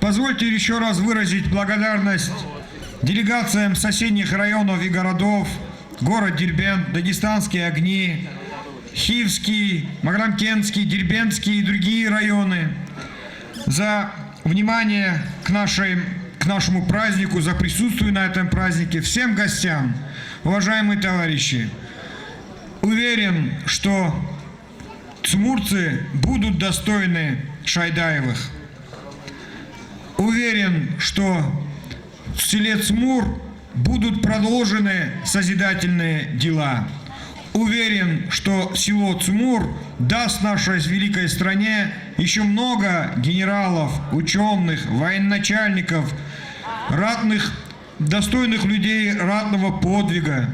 позвольте ещё раз выразить благодарность делегациям соседних районов и городов, город Дербент, Дагестанские огни, Хивский, Магарамкентский, Дербентский и другие районы за внимание к нашей, к нашему празднику, за присутствие на этом празднике, всем гостям, уважаемые товарищи. Уверен, что цмурцы будут достойны Шайдаевых. Уверен, что в селе Цмур будут продолжены созидательные дела. Уверен, что село Цмур даст нашей великой стране ещё много генералов, учёных, военачальников, ратных, достойных людей ратного подвига.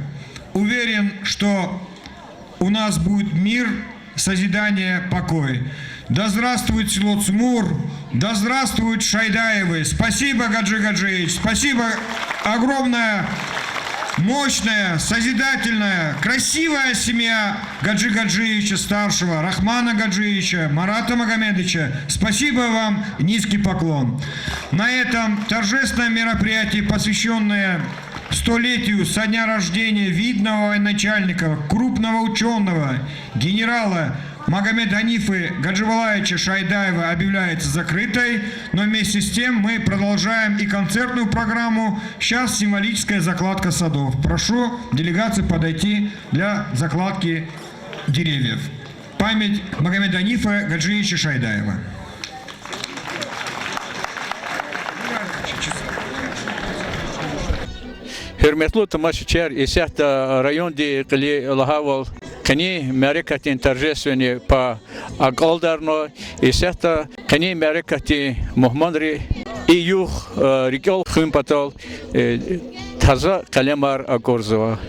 Уверен, что у нас будет мир, созидание, покой. Да здравствует село Цмур, да здравствуют Шайдаевы. Спасибо, Гаджи Гаджиевич, спасибо огромное, мощная, созидательная, красивая семья Гаджи Гаджиевича старшего, Рахмана Гаджиевича, Марата Магомедовича. Спасибо вам, низкий поклон. На этом торжественное мероприятие, посвящённое столетию со дня рождения видного военачальника, крупного учёного, генерала Магомед-Ханифа Гаджибалаевича Шайдаева, объявляется закрытой, но вместе с тем мы продолжаем и концертную программу. Сейчас символическая закладка садов. Прошу делегацию подойти для закладки деревьев. Память Магомед-Ханифа Гаджиевича Шайдаева. Гьуьрметлу тамашачияр, исятда райондин кьили лагьайвал, къенин мярекатдин торжественный пай акьалдарна. Исятда къенин мярекатдин мугьманри и югъ, э, рикӀел хуьн патал, э, таза къелемар акӀурзава.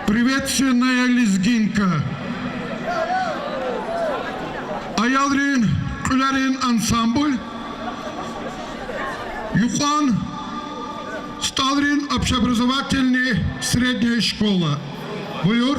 Приветственная лезгинка. Аялрин кьуьлерин ансамбль. Юкьван СтӀалрин общеобразовательный средняя школа. Буюр.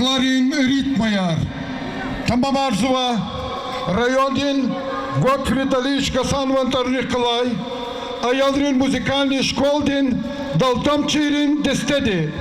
Аялрин ритмаяр. Тамамарзава райондин Готфрид Алиевич Гасанован тӀварунихъ галай аялрин музыкальный школадин далдамчийрин дестеди.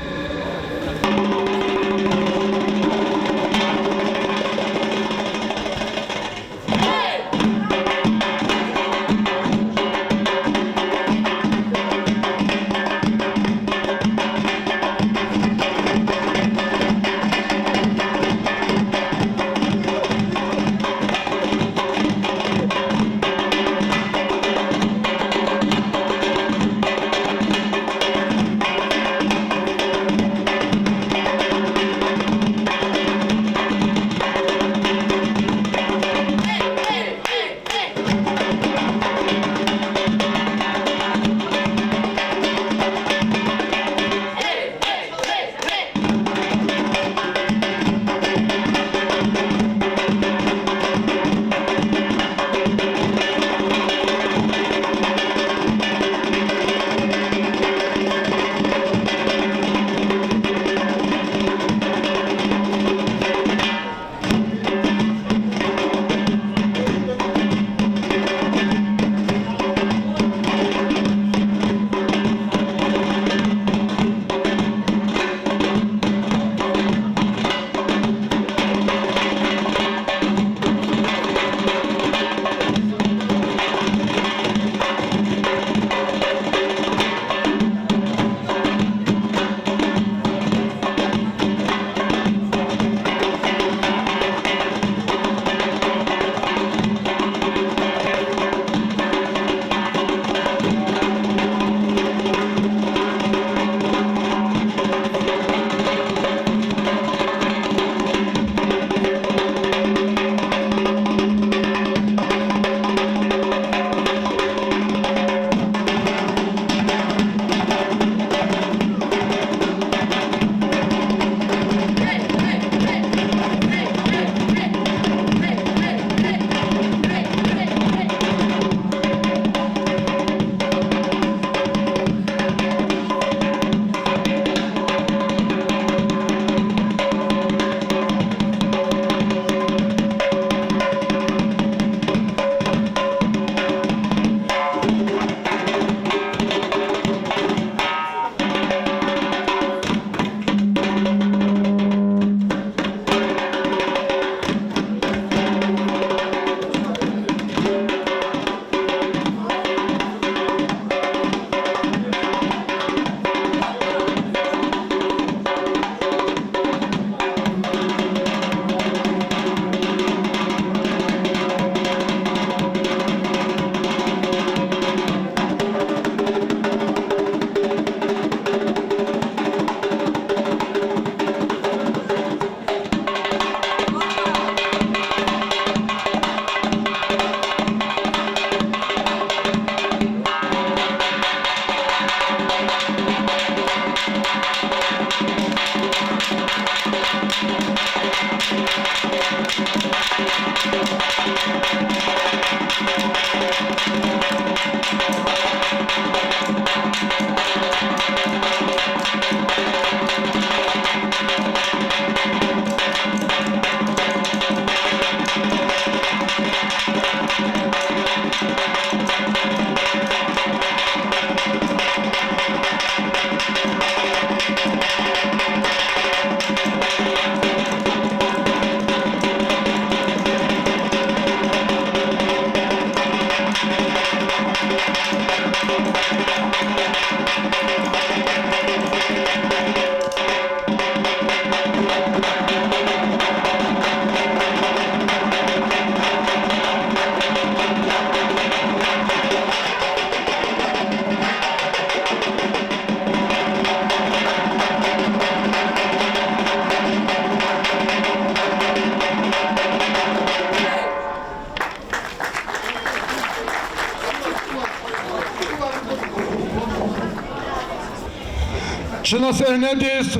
Чна сегьнедиз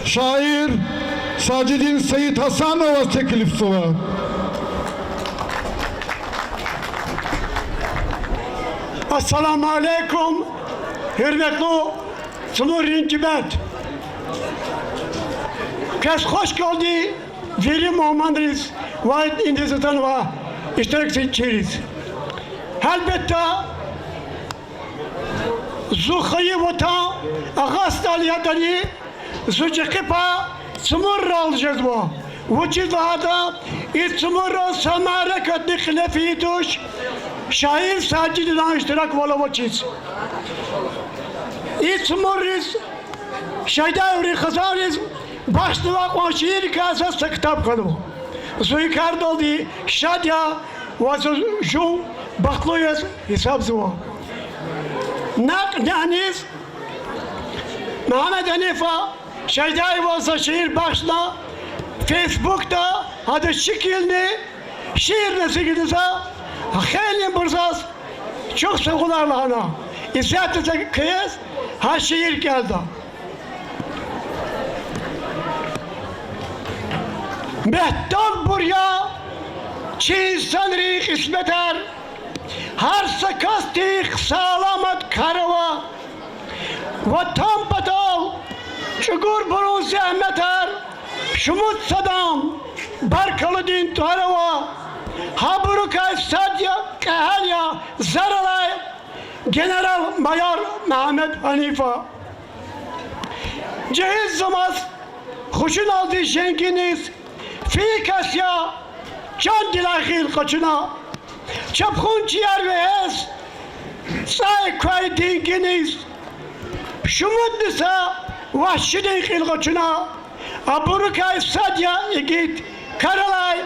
шаир Сажидин Саидгьасановаз теклифзава. Ассаламу алейкум, гьуьрметлу Цлуррин Тибет! Квез хвашкалди вири мугьманриз ва индиз атанвай иштиракчийриз. Гьелбетда, зи хайи ватан Агъа СтӀал ятӀани, зи чӀехи пай цимуррал жезва. Вучиз лагьайтӀа, и цимурра са мярекатни кьиле фейи туш, шаир Сажидинан иштираквал авачиз. И цимурриз, Шайдаеврин хизанриз бахшнавай кьван шииррикай заз са ктаб хьанва. Зи и кардалди шад я ва зи жув бахтлу яз гьисабзава. Накь няниз Мегьамед Гьанифа Шайдаеваз за шиир бахшна, Фейсбукда гьадан шикилни, шиирни эцигна за, хейлин бузаз чухсагъул лагьана. Исятда за квез гьа шиир кӀелда. Мягьтелбур я чи инсанрин кьисметар, гьар са касдихъ саламат кар ава. Ватан патал чӀугурбурун зегьметар, шумуд садан баркаллудин тӀвар ава. Гьабурукай сад я, кьегьал я, зар алай генерал-майор Мегьамед Гьанифа. Жегьилзамаз хушуналди женгиниз, фикас я чандилай гъил къачуна. Чапхунчияр вегьез цӀай квай дингиниз, шумудни са вагьшидин кьил къачуна. Абурукай сад я игит кар алай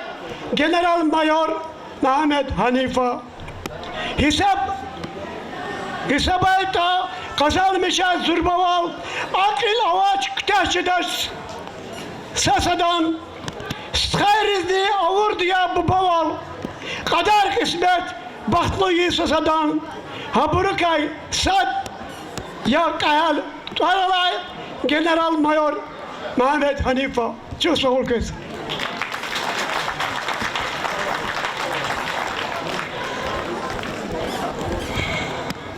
генерал-майор Мегьамед Гьанифа. Гьисаб, гьисабайтӀа, къазанмишай зурбавал, акьул авач куьтягь жедач са садан, стхайризни авурди я бубавал, кьадар-кьисмет бахтлу ийин са садан. Гьабурукай сад я кьегьал тӀвар алай генерал-майор Мегьамед Гьанифа. Чухсагъул квез.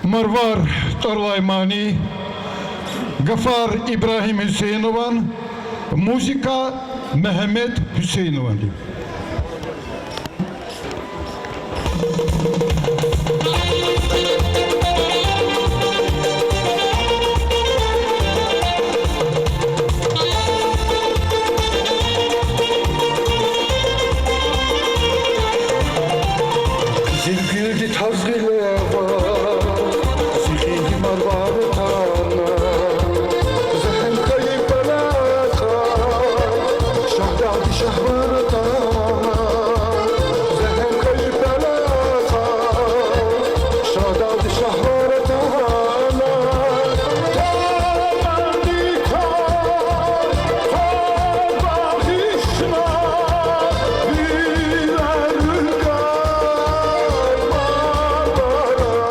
Марвар тӀвар алай мани. Гафар Ибрагьим Гьуьсейнован, музыка Мегьамед Гьуьсейнованди. Къизилгуьлди тарс гъиле ва, зи гъили Марвар атана, за гьам кайи пара кьай, Шагьдагъди шагьвар атана, за гьам кайи пара кьай, Шагьдагъди шагьвар атана, тамарди кар, кар багъишна, вирер рукай Марвараза,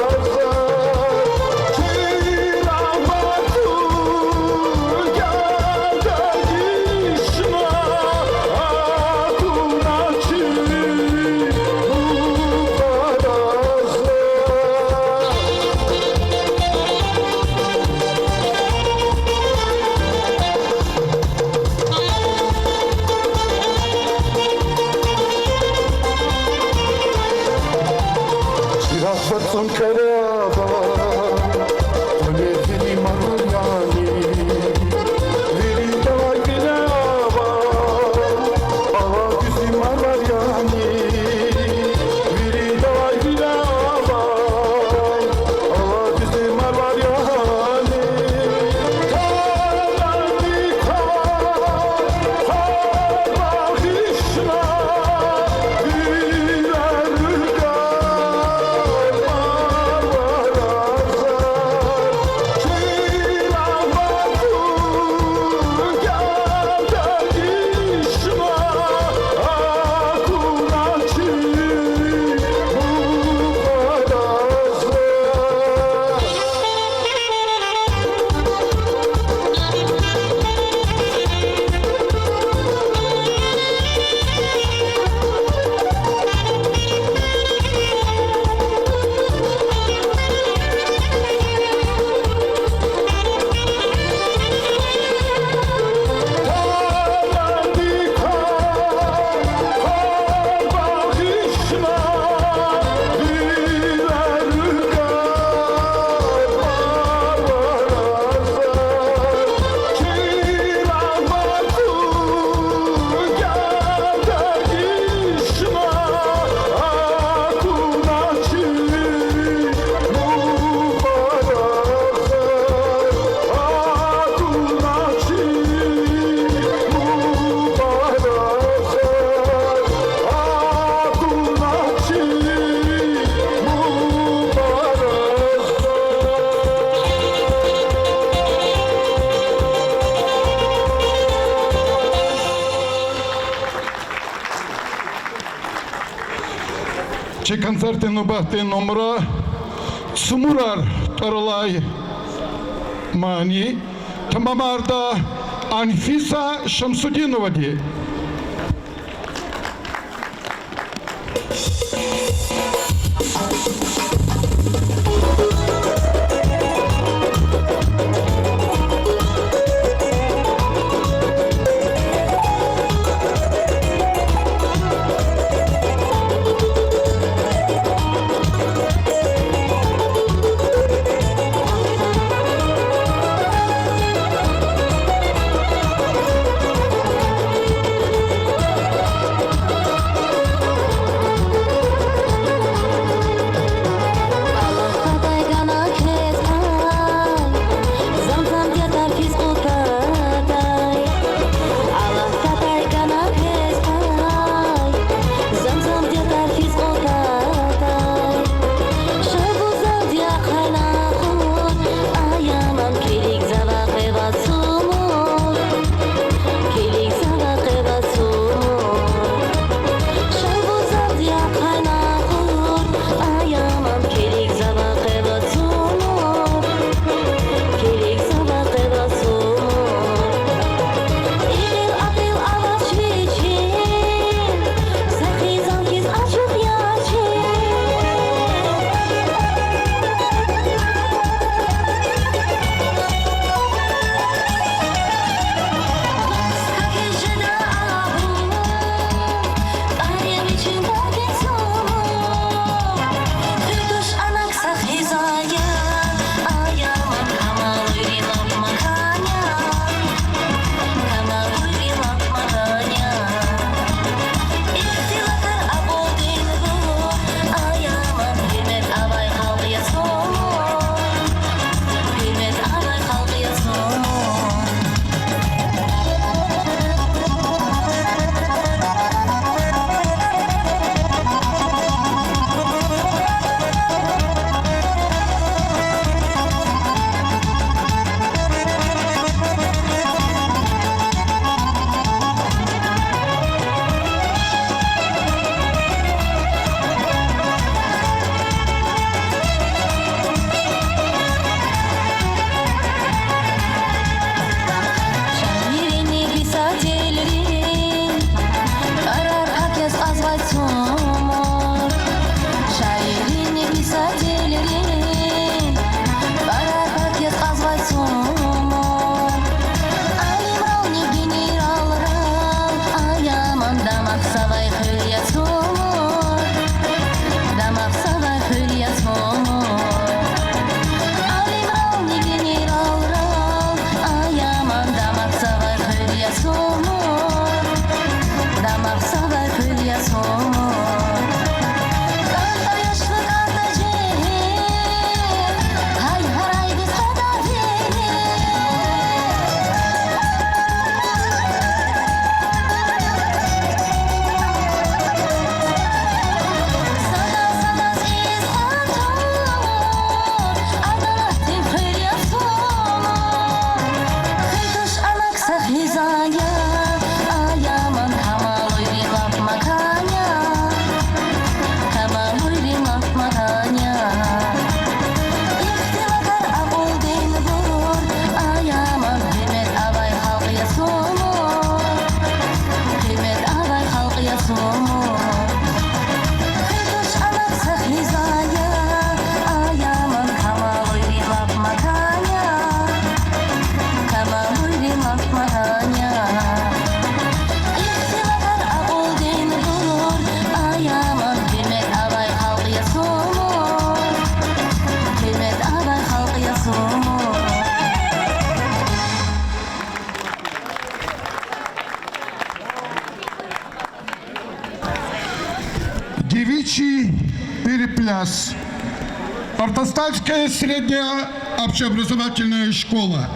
чирагъ вацӀу Чи концертдин нубатдин нумра Цумурар тӀвар алай мани тамамарда Анфиса Шамсудиновади. Шаиррини писателрин тӀварар пак яз кьазвай Цумур. Шаиррини писателрин тӀварар пак яз кьазвай Цумур. Алимрални генералрал аяман дамахзавай хуьр я Цумур. Дамахзавай хуьр я Цумур. Алимрални генералрал аяман дамахзавай хуьр я Цумур. Дамахзавай хуьр я Цумур. КӀантӀа яшлу, кӀантӀа жегьил, гьай гьарайдиз къведа вири. Сада-садаз ийиз кьван тавур, адалатдин хуьр я Цумур. Хуьр туш, ана кса хизан я, аяман тамалуйрин лап макан я. Тамалуйрин лап макан я. Ихтилатар акьулдинбур, аяман гьуьрмет авай халкь я Цумур. Гьуьрмет авай халкь я Цумур. Хуьр туш, ана кса хизан я, аяман тамалуйрин лап макан я. Тамалуйрин лап макан я. Ихтилатар акьулдинбур, аяман гьуьрмет авай халкь я Цумур. Гьуьрмет авай халкь я Цумур. Девичий перепляс. Артостальская средняя общеобразовательная школа.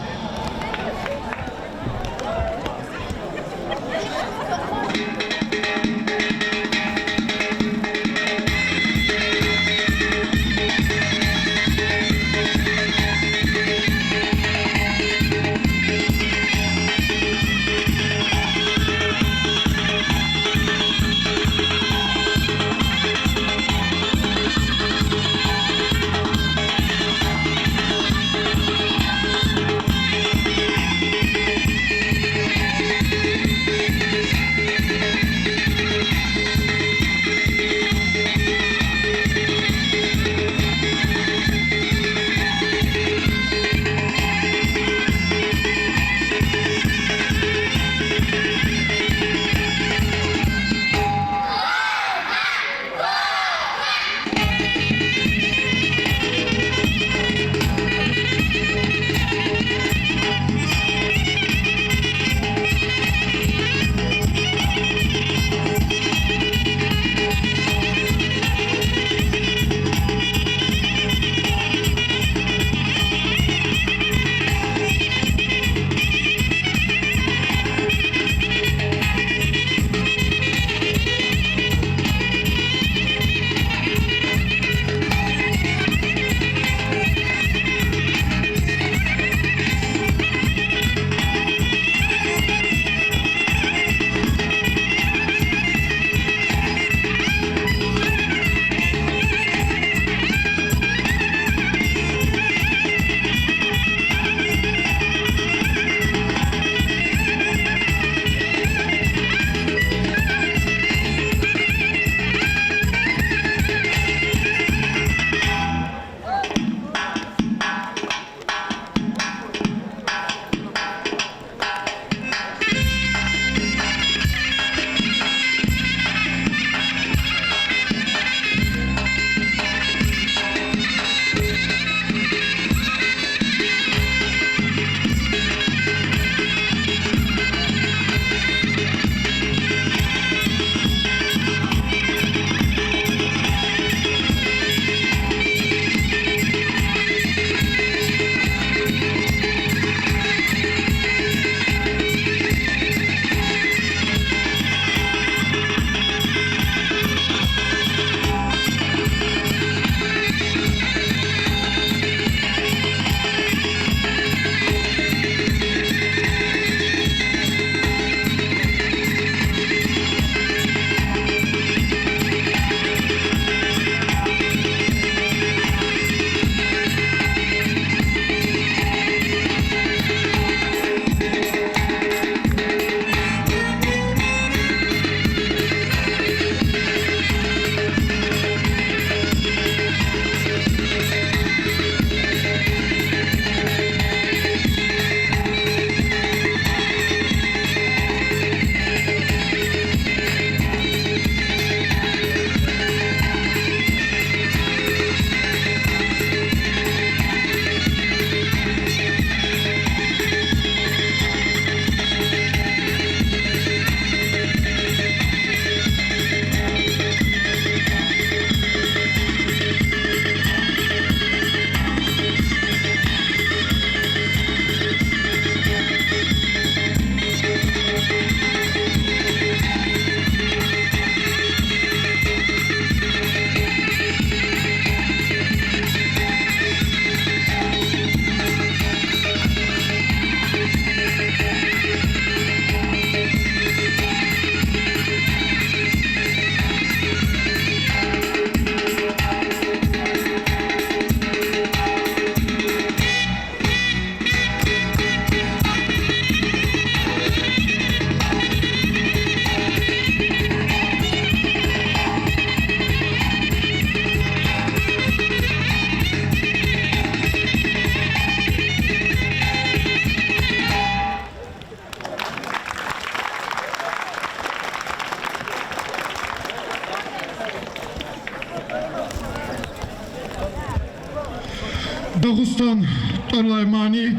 Дагъустан тӀвар алай мани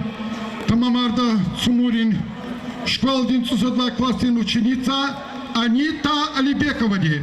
тамамарда Цумурин школадин цӀусад лагьай классдин ученица Анита Алибековади.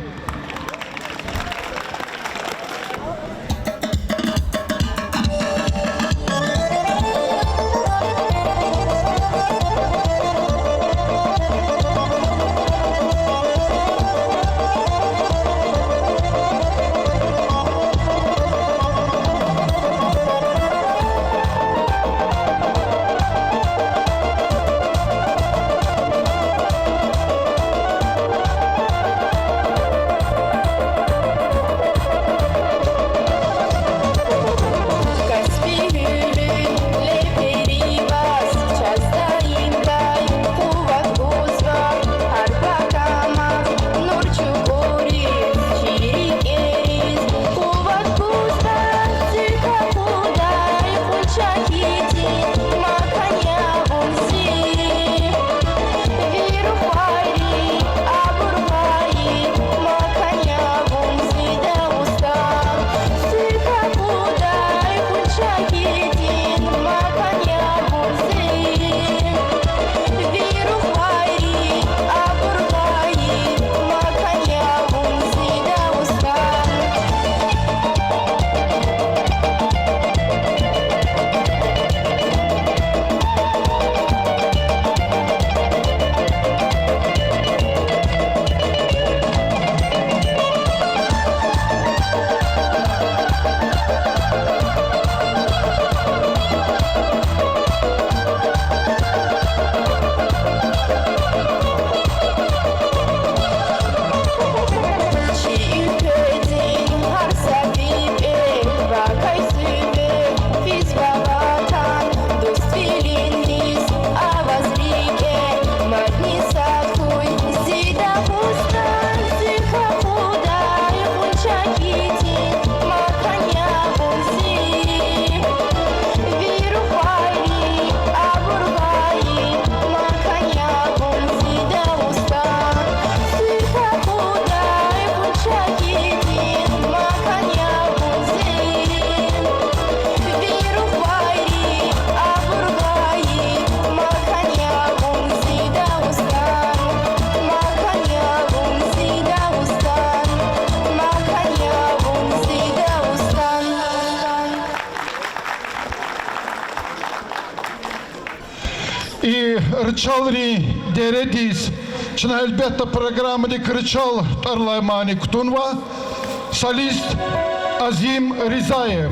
И ричалрин дередиз чна гьелбетда программадик ричал тӀвар алай мани кутунва. Солист Азим Ризаев.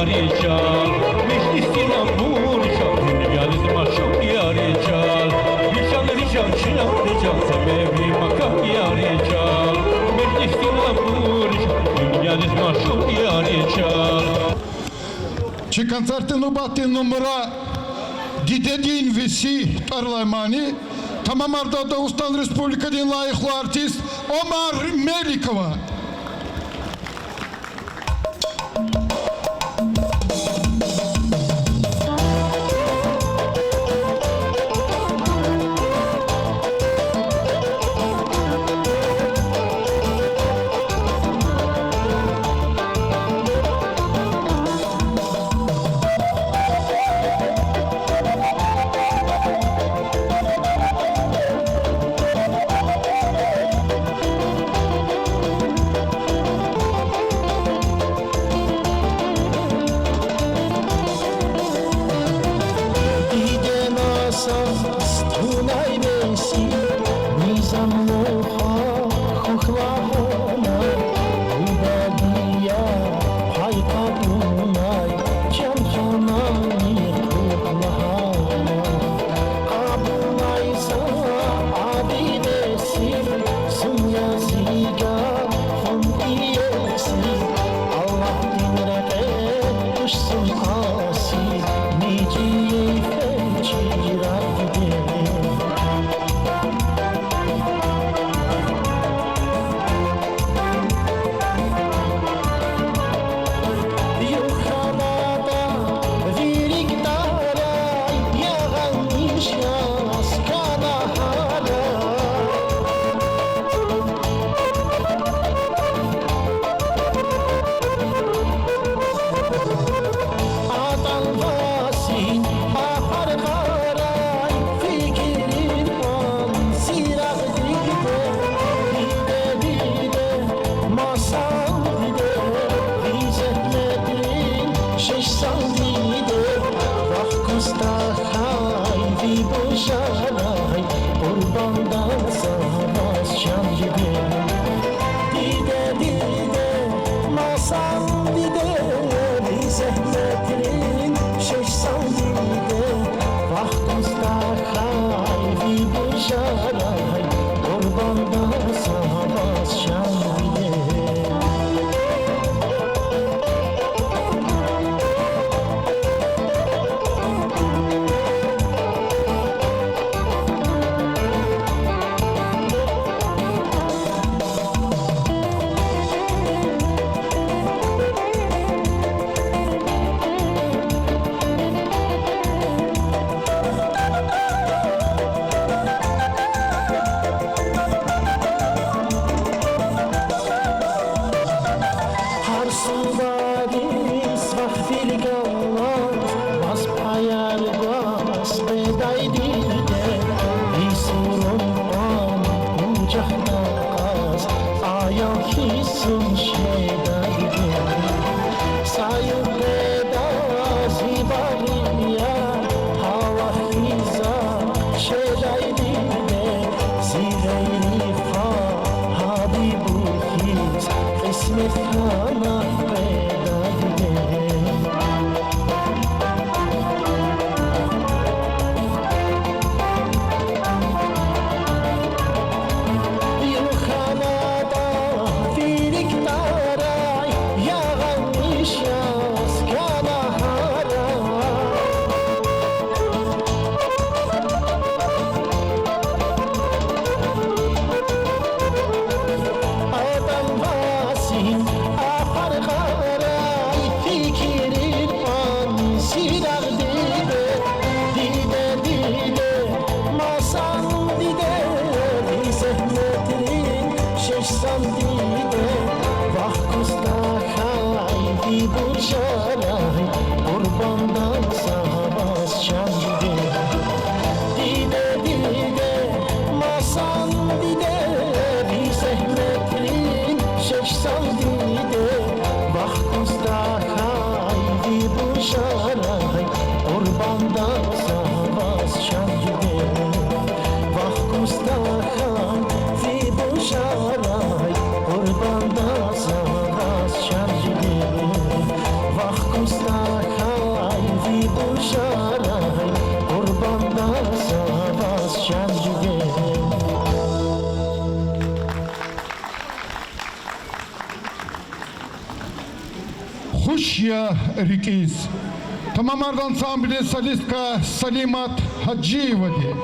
Яри чан, вишни стинан бури чан, дуьньядиз машукь яри чан, вишан ришан чилан ричан, себеби макан яри чан, вишни стинан бури чан, дуьньядиз машукь яри чан. Чи концертдин нубатдин нумра Дидедин веси тӀвар алай мани тамамарда Дагъустан Республикадин лайихлу артист Омар Меликова. Дидена саз тунай веси, низамлу хахьухь лагьана, убадия пай кьабулнай, чан ханани кьухь лагьана. Кьабулнай са ади веси, зун я зи гафун иеси, Аллагьдин рекье тушсун аси, мичӀи йифен чирагъ диде. Юханада вири кӀтӀарай, ягъаниш яз кӀана гьарай. АтӀан васин агьар къарай, фикирин кьван сирагъ диде, диде, диде, масан диде, ви зегьметрин шешсан диде, вахт куз тахьай ви бажарай, къурбанда за ваз, чан диде. Диде, диде, масан диде, ви зегьметрин шешсан диде, вахт куз тахьай ви бажарай, къурбанда за ваз, чан диде. Гьар сувариз вахт вил галаз, ваз паяр гваз къведай диде, ви сурун кьван къужахда кьаз, аял хьиз зун шедай диде. Са юкъеда зи багъри я, гьала хьиз шедай диде, зи гъейри хвагьарибур хьиз, кьисмет хьана къведай диде. Юханада вири кӀтӀарай, ягъаниш яз кӀана гьарай. АтӀан васин агьар къарай, фикирин кьван сирагъ диде, диде, диде, масан диде, ви зегьметрин шешсан диде, вахт куз тахьай ви бажарай, къурбанда за ваз, чан диде. Диде, диде, масан диде, ви зегьметрин шешсан диде, вахт куз тахьай ви бажарай, къурбанда за ваз, чан диде. Вахт куз тахьай ви бажарай, къурбанда за ваз, чан диде. Вахт куз я рикӀиз. Тамамарда ансамблдин солистка Салимат Гьажиевади.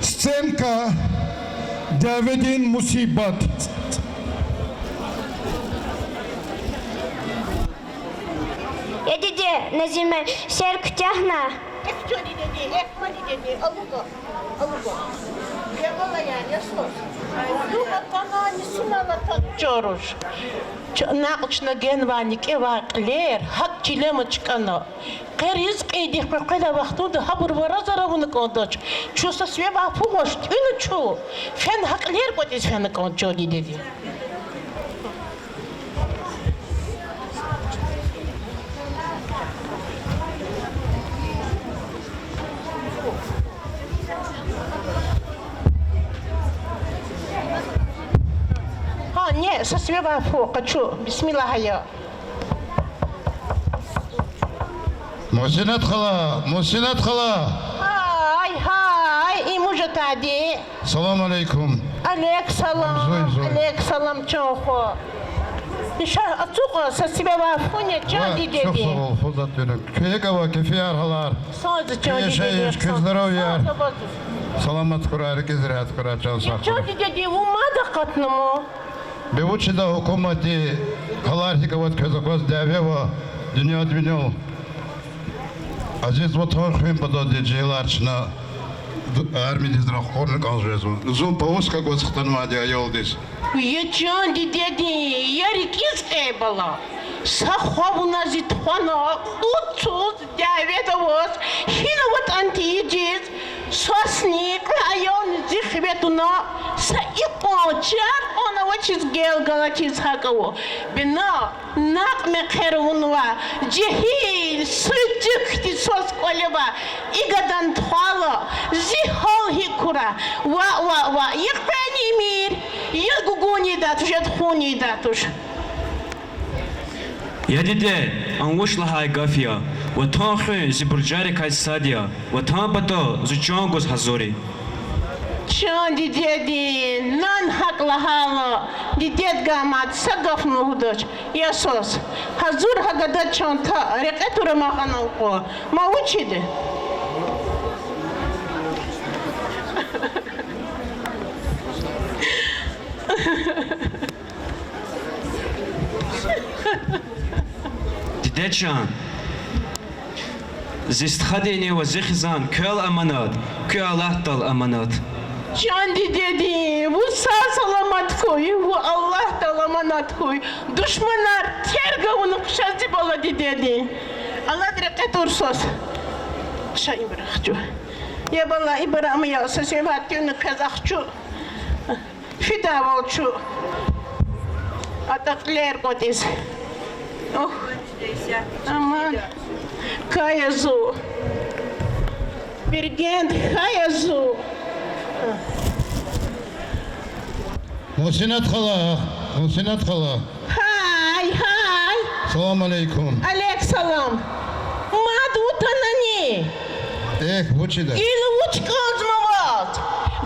Сценка, Дяведин мусибат. Я диде, Назиме, сер куьтягьна. Эхь, чан дидеди, эхь, ма дидеди, алуга, алуга. Я балаяр, я свас. Алуга тана, нисуна ва тана. Чаруш. Чна накь чна генвай никӀевай кьилер гьакӀ чилема чкӀана. Къе ризкьидихъ къекъведай вахтунда гьабур вара-зара авуна кӀандач. Чун са сиве авай пуд ван тӀуьна чун. Фена гьа кьилер кӀватӀиз фена кӀанда чан дидеди. Гьа, не, са сиве авай пуд, къачу, бисмиллагь ая. Мусинат хала, Мусинат хала. Гьай, гьай, им вуж атайди? Салам алейкум. Алейк салам. Зуй, зуй. Алейк салам, чан хва. Иша ацукьа, са сиве авай пуд я, чан дидеди. Чухсагъул, фузатуна. Куь икӀ ава, кефияр, гьалар. Сагъ зи, чан дидеди, куь здоровьяяр. Саламат хьурай, рикӀиз регьят хьурай, чан сагъ хьурай. Чан дидеди, вун мад акъатнама? Бес вучда гьукуматди гьалар гьикӀ аватӀа квез акваз, дяве ава дуьньядин винел. Азиз ватан хуьн паталди жегьилар чна Армиядиз рахкурна кӀанзава зун. Зун повестка гваз хтанвайди я аялдиз. Я чан дидедин, я рикӀиз кьей, бала. Са хва вуна зи тухвана, кьуд цуз дяведа аваз, гьина ватӀан тийижиз, свасни кьве аялни зи хиве туна, са икьван чар кьван авачиз гел галачиз гьакӀ ава. Бина, накь мехъер авунва, жегьил, суьзуькди свас кӀвале ава, и гадани тухвайла, зи гьал гьикӀ хьурай, ваъ, ваъ, ваъ, я къвен ийимир, я гугун ийидай туш, я тухун ийидай туш. Я диде, ам вуч лагьай гаф я? Ватан хуьн зи буржарикай сад я. Ватан патал зун чан гуз гьазур я. Чан дидедин, нан гьакӀ лагьайла, дидедгай мад са гафни лугьудач. Я свас, гьазур гьа гада чанта, рекье тур амай гьанал кьван. Ма вучида? Диде чан, зи стхадини ва зи хизан квел аманат, куь Аллагьдал аманат. Чан дидедин, вун сагъ-саламат хьуй, вун Аллагьдал аманат хьуй. Душманар терг авуна хъша зи бала дидедин. Алад рекье тур свас. Ша ибур ахчу. Я бала, ибур ама, я са севат куьн квез ахчу. Фидайвал чун. АтӀа кьилер кӀватӀиз. Ох. Аман. Кая зун. Биргенд хьая зун. Мусинат хала, Мусинат хала. Гьай, гьай. Салам алейкум. Алейк салам. Мад вутанани? Эхь, вучида? Гила вуч кӀанзава ваз?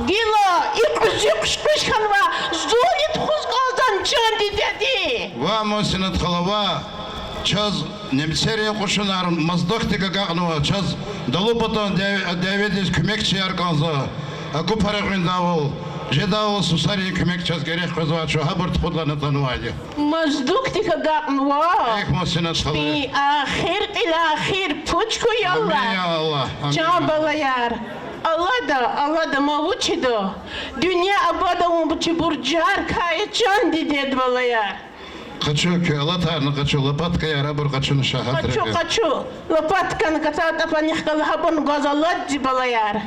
Гила и кьуьзуь хъуьш-хъуьш хьанва, зунни тухуз кӀанзавани чан дидеди? Ва, Мусинат хала, ва. Чаз немцерин кьушунар Моздокдик агакьнава, чаз далу патан дяв-, дяведиз куьмекчияр кӀанзава. Аку пара гъуьндайвал, жедайвал сусарин куьмек чаз герек къвезвай, чун гьабур тухудалай атанвайди. Моздокдик агакьнава? Эхь, Мусинат хала. Чпин ахир кьил ахир пуч хьуй, я Аллагь. Амин, я Аллагь, амин. Чан балаяр, алада, алада, ма вучида. Дуьнья абад авун, чи буржарикай, чан дидед, балаяр. Къачу, куь алатарни къачу, лопаткаяр абур къачуна ша гьатра. Къачу, къачу. Лопаткани катайтӀа панихъ галаз гьабурни гваз алад, зи балаяр.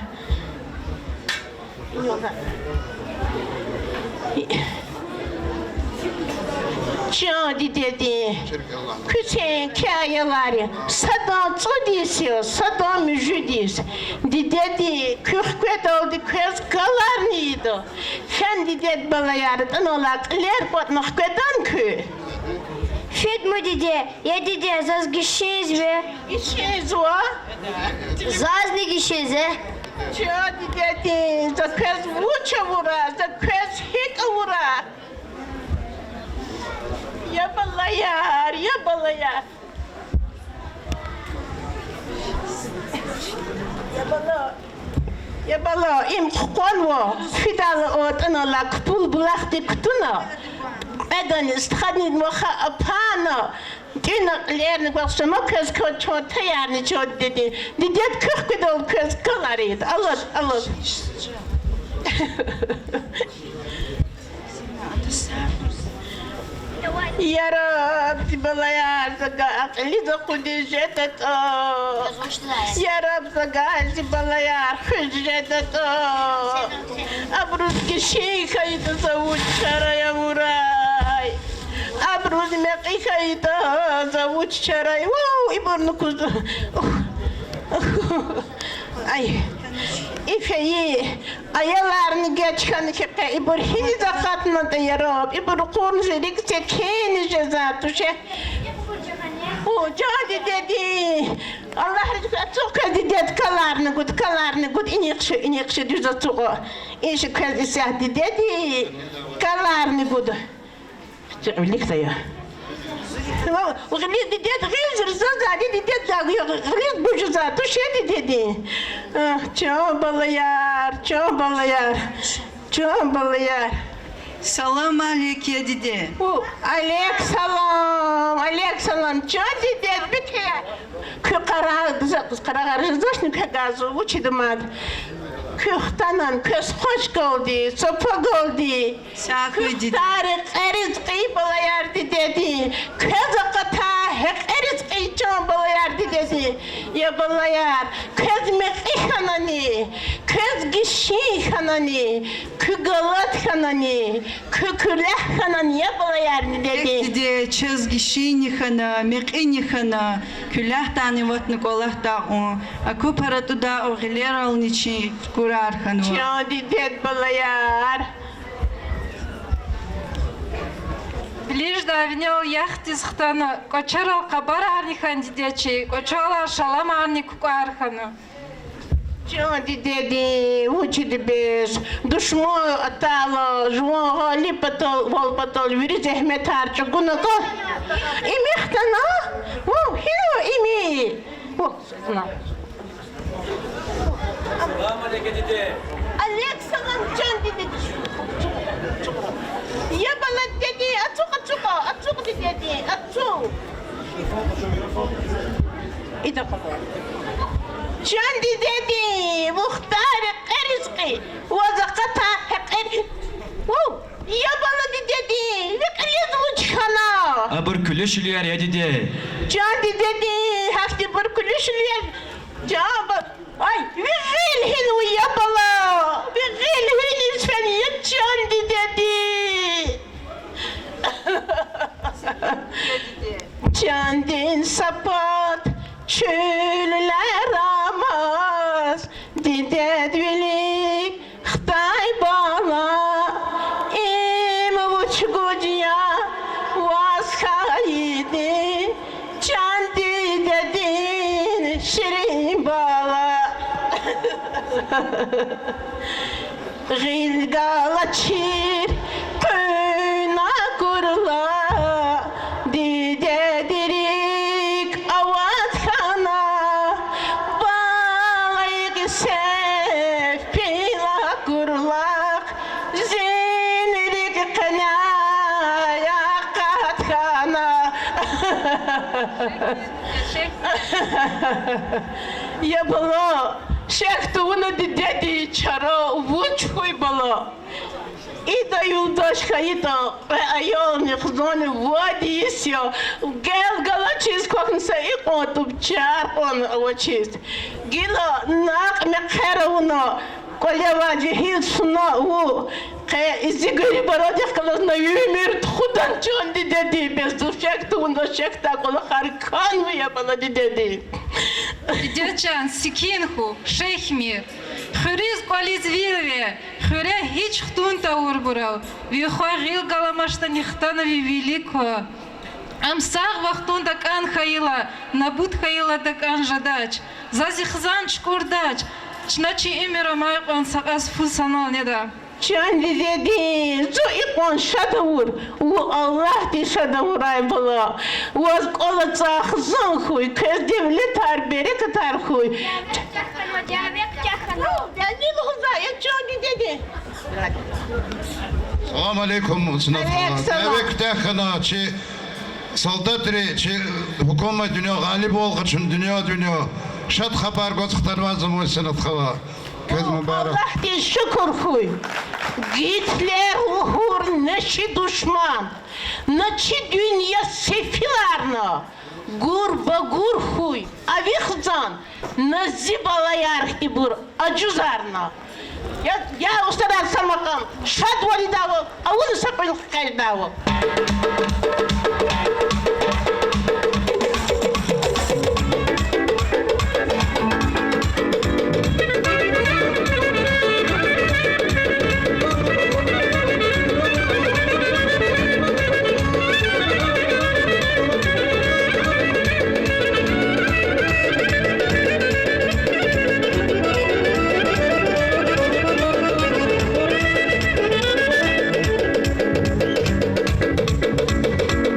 Чан дидеди, куьцин куь аялар я, садан цӀуд йис я, садан муьжуьд йис. Дидеди, куь хкведалди квез каларни ийида. Фен, дидед, балаяр, атӀана алай кьилер кӀватӀна хкведани куьн? Фидма, диде? Я диде, заз гишинзава. Гишинзава? Зазни гишинзава. Чан дидеди, за квез вуч авурай, за квез гьикӀ авурай? Я балаяр, я балаяр. Я бала, я бала, им хъванва, фидайла атӀана алай кпул булахдик кутуна, кьведани стхадини ваха апана, тӀуьна кьилерни гваз шама квез кван чан таярни чан дидеди. Дидед, куь хкведал квез калар ийида. Алад, алад. Яраб, зи балаяр, за гьа кьилиз акъудиз жедатӀа. Яраб, за гьа зи балаяр хуьз жедатӀа. Абуруз гишин хьайитӀа, за вуч чара авурай. Абуруз мекьи хьайитӀа, за вуч чара. Вав, ибурни куз. Ай, и фейи аяларни геж хьана хьи къе, ибур гьиниз акъатнатӀа, яраб, ибур къурни зи рикӀ секин жезвай туш. О, чан дидеди, Аллагь рази хьуй, ацукь квез, дидед, каларни гуд, каларни гуд, инихъ шу, инихъ шу, дуьз ацукь. Иша квез исятда, дидеди, каларни гуд. Виликдай я. Гъилиз, дидед, гъилиз рзазади, дидед, гъилиз бужуза, тушеди, дидеди. Ах, чан балаяр, чан балаяр, чан балаяр. Салам алейк, я диде. У, алейк салам, алейк салам. Чан дидед, битея. Куь къарагъ, къарагъар жезвачни квегазу, вучида мад? Куь хтанан квез хвашкалди, са пагалди. Куь хтайри кьериз кьий, балаяр, дидедин, квез акъатай гьекьериз кьий, чан балаяр, дидедин. Я балаяр, квез мекьи хьанани, квез гишин хьанани, куь галат хьанани, куь куьлягь хьанани, я балаяр, дидедин. Эхь, диде, чаз гишинни хьана, мекьини хьана, куьлягьдани ватна кӀвалахдай кьван, аку пара тӀудай кьван гъилерални чи курар хьанва. Чан дидед, балаяр. Лижда винел яхдиз хтана, кӀвачерал къабарарни хьана, диде чи, кӀвачелай шаламарни кукӀвар хьана. Чан дидедин, вучиз бес, душман атайла, жуван гъалиб патал, вал патал вири зегьметар чӀугуна кӀан. Ими хтана, ву, гьинава ими? Ву, на. Салам алейкум, диде. Алейк салам, чан диде. Я бала, дидедин ацукь, ацукь, ацукь, дидедин ацукь. Ида къалай. Чан дидедин, вахтари кьериз кьий, ваз акъатай гьекьер. Ву, я бала, дидедин, ви кьилиз вуч хьана? Абур куьлуь шуьлуьяр я, диде. Чан дидедин, гьахьтинбур куьлуь шуьлуьяр. Чан ба-, ай, ви гъил гьинва, я бала? Ви гъил гьиниз фена, я чан дидедин? Чандин са пад чуьллер амаз, дидед вилик хтай бала, им вуч гуж я ваз хайиди, чан дидедин ширин бала. Гъил галачир къуьн акурла, дидеди рикӀ ават хьана, балайик сефил акурла, зин рикӀ къеняй акъат хьана. Я бала, шехь тавуна дидеди чара вуч хьуй, бала? Ида юлдаш хьайитӀа, кьве аялни хизанни вад йис я, гел галачиз квахьна са икьван тӀуб чар кьван авачиз. Гила накь мехъер авуна, кӀвале авай жегьил суна ву, къе зи гуьрбарадихъ галаз на уьмуьр тухудан, чан дидеди, бес зун шехь тавуна, шехьдай кӀвалахар кӀанва, я бала, дидеди. Дидед чан, секин хьухь, шехьмир. Хуьруьз кӀвализ вил ве, хуьре гьич хтун тавурбурал, ви хва гъил галамачтӀани хтана ви вилик ква. Ам сагъ вахтунда кӀан хьайила, набут хьайила такӀан жедач. За зи хизан чукӀурдач, чна чи уьмуьр амай кьван са кьаз фу санал неда. Чан дидеди, зун икьван шад авур, вун Аллагьди шад авурай, бала. Ваз кӀвале цӀай хизан хьуй, квез девлетар, берекатар хьуй. Салам алейкум, Синат хала. Алейкум салам. Дяве куьтягь хьана чи солдатри, чи гьукумат, дуьнья гъалибвал къачуна, дуьнья, дуьнья. Шад хабар гваз хтанвай за, Синат хала. Квез мубарак. Аллагьдиз шукур хьуй. Гитлер лугьур нечи душман, начи дуьнья сефиларна, гур-багур хьуй, а ви хизан, на зи балаяр хьтинбур ажузарна. Я, я устарар, са макьам шадвалидайвал, авуна са кьве къеждайвал.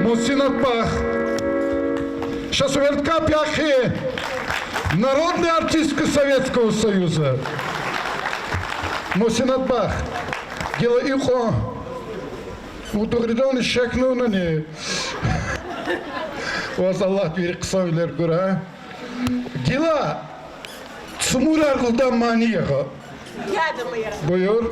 Мусинат бах. Ша суверткап яхъ, народная артистка Советского Союза. Мусинат бах. Гила икьван удугъриданни шехьнавунани? Ваз Аллагьди вири хъсанвилер гурай. Гила цумурар лугьудай мани ягъа. Буюр.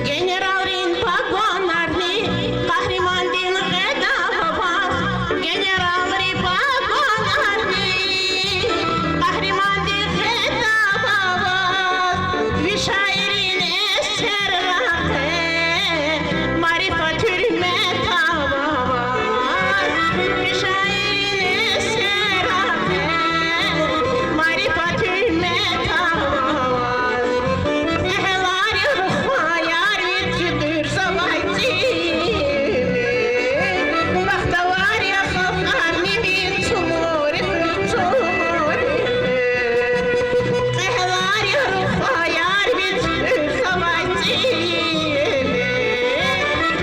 Генералрин погонарни къагьримандин гъеда аваз, генералрин погонарни къагьримандин гъеда аваз, ви шаиррин эсерра къе марифат, гьуьрмет аваз, ви шаиррин эсерра къе марифат, гьуьрмет аваз. Кьегьалар я, рухваяр ви цуькверзавай цӀийи, бахтавар я халкьарни ви цӀумуьрухъ, цӀумуьрухъ. Кьегьалар я, рухваяр ви цуькверзавай цӀийи,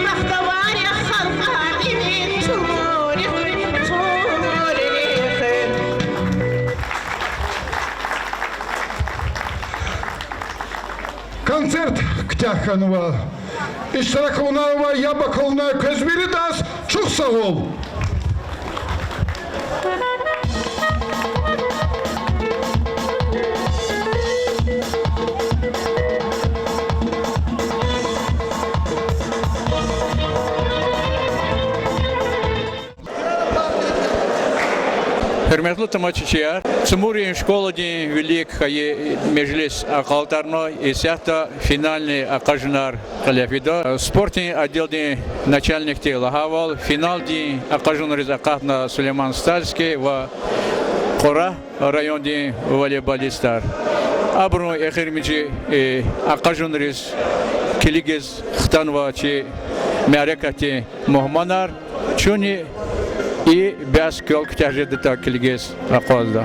бахтавар я халкьарни ви цӀумуьрухъ, цӀумуьрухъ. Концерт куьтягь хьанва. Иштирак авунай ва яб акалунай квез виридаз чухсагъул. Гьуьрметлу тамашачияр, ЦӀумуьрин школадин вилик хьайи межлис акьалтӀарна, исятда финальный акъажунар кьиле фида. Спортдин отделдин начальникди лагьайвал, финалдин акъажунриз акъатна Сулейман-Стальский ва Кьурагь райондин волейболистар. Абурун эхиримжи, э, акъажунриз килигиз хтанва чи мярекатдин мугьманар. Чуьне и бязи квел куьтягь жедатӀа килигиз акъвазда.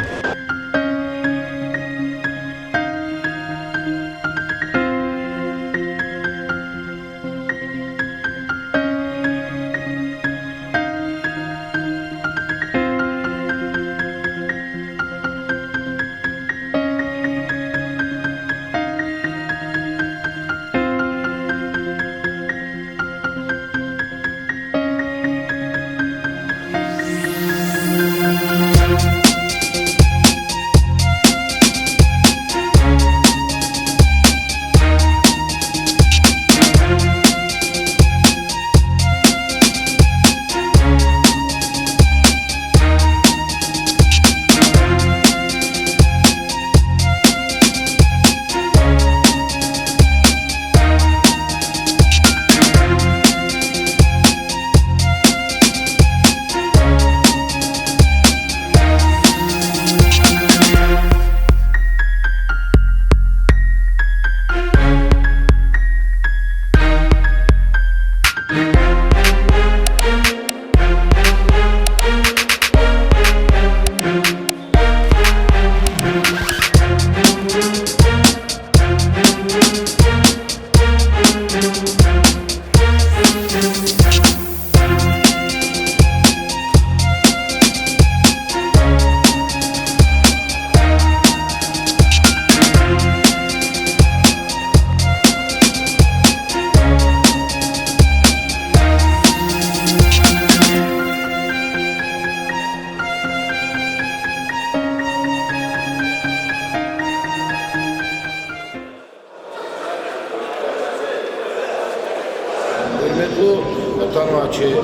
Чи, э,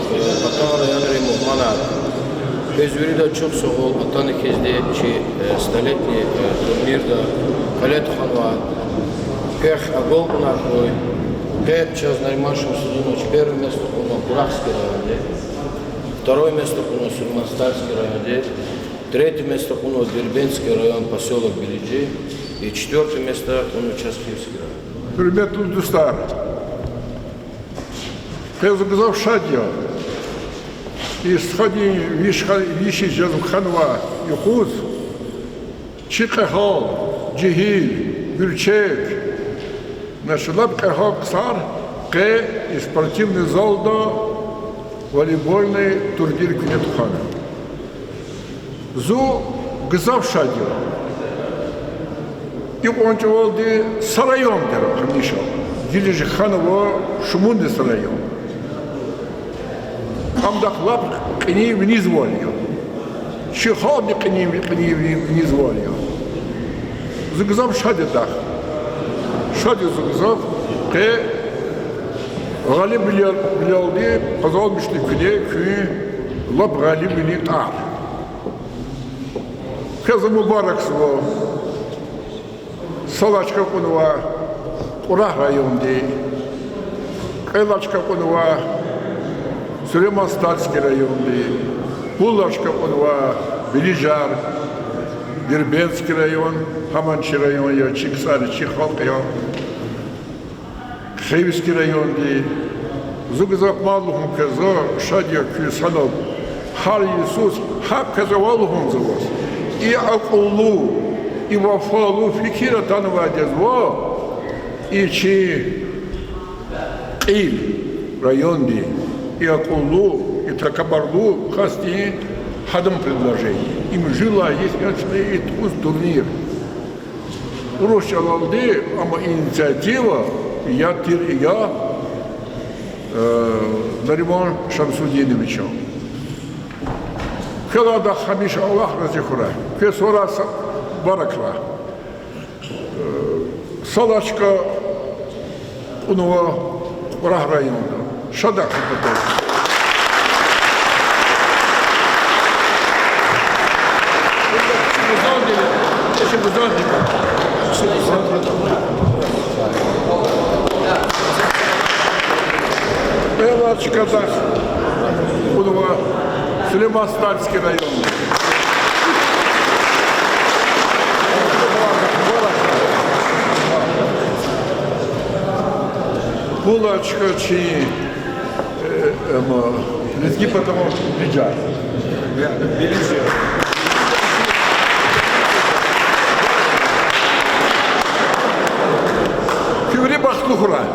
патан районрин мугьманар, квез вирида чухсагъул атана хьизди чи, э, столетний, э, турнирда кьиле тухванвай. Квехъ агалкьунар хьуй. Къе чаз Нариман Шамсудинович первое место кьуна Курахский районди, второе место кьуна Сулейман-Стальский районди, третье место кьуна Дербентский район, посёлок Билижи, и четвёртое место кьуна чаз Хивский район. Гьуьрметлу дустар, къе зун гзаф шад я. И стхадин виш ха-, виш йис жезмай ханвай юкъуз чи кьегьал, жегьил, гуьрчег, значит, лап кьегьал ксар къе и спортивный залда волейбольный турнир куьне тухвана. Зун гзаф шад я. Икьван чӀавалди са райондир гьамиша, гила жи ханва шумудни са район. Ам дахъ лап кьинин винизвал я. Чи халкьди кьинин, кьинин ви-, винизвал я. Зун гзаф шад я дахъ. Шад я зун гзаф. Къе гъалибвилелди къазанмишна куьне куьн лап гъалибвилин тӀвар. Квез за мубаракзава. Са лачка кьунва Кьурагь районди, кьве лачка кьунва Сулейман-Стальский районди, пул лачка кьунва Билижар, Дербентский район, гьамни чи район я, чи ксар я, чи халкь я. Хивский районди. Зун гзаф мад лугьун квез, зун шад я куьн санал. Гьар йисуз гьакӀ квез авай лугьун за ваз. И акьуллу, и вафалу, фикир атанвайди я ва и чи кьил районди, и акьуллу, и такабурлу касдин гьадан предложение. Им жила ихьтин и тухуз турнир. Урус чӀалалди, амма инициатива я тир, я, э, Нариман Шамсудиновичан. Квел адахъ гьамиша Аллагь рази хьурай. Квез сара са мубаракрай. Э, са лачка кьунва Кьурагь районда. Шад хьурай. Кьве лачка дахъ кьунва Сулейман-Стальский районда. Пул лачка чи, э, эм, лезги патан Билижар. Куьн вири бахтлу хьурай.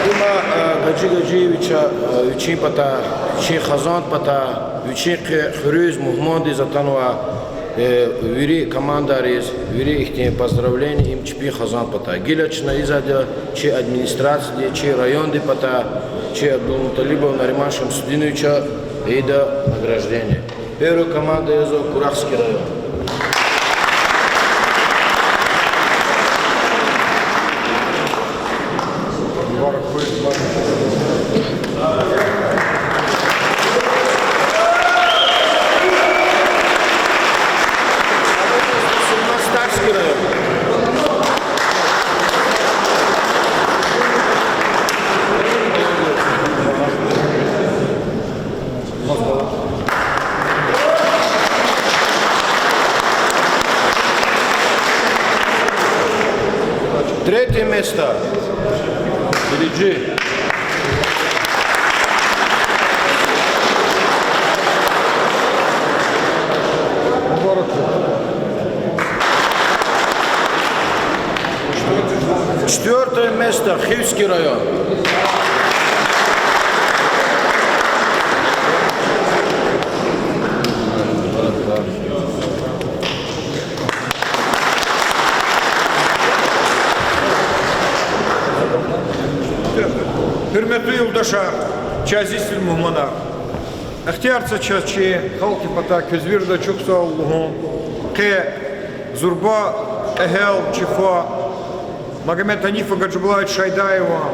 Има, э, Гьажи Гьажиевича, э, вичин патай, вичин хизан патай, вичин къе хуьруьз мугьмандиз атанвай, э, вири командайриз, вири ихьтин поздравление им чпин хизан патай. Гила чна ийизвайди я чи администрацияди, чи районди патай, чи Абдулмуталибов Нариман Шамсудиновича ийида награждение. Первая команда язва Курахский район. Сулейман-Стальский район. Третье место. Билижи. Четвёртое место, Хивский район. Гьуьрметлу юлдашар, чи азиз тир мугьманар! Ихтияр це чаз чи халкьдин патай квез вирида чухсагъул лугьун. Къе зурба кьегьал чи хва Магомедханифа Гаджибуллаевич Шайдаеван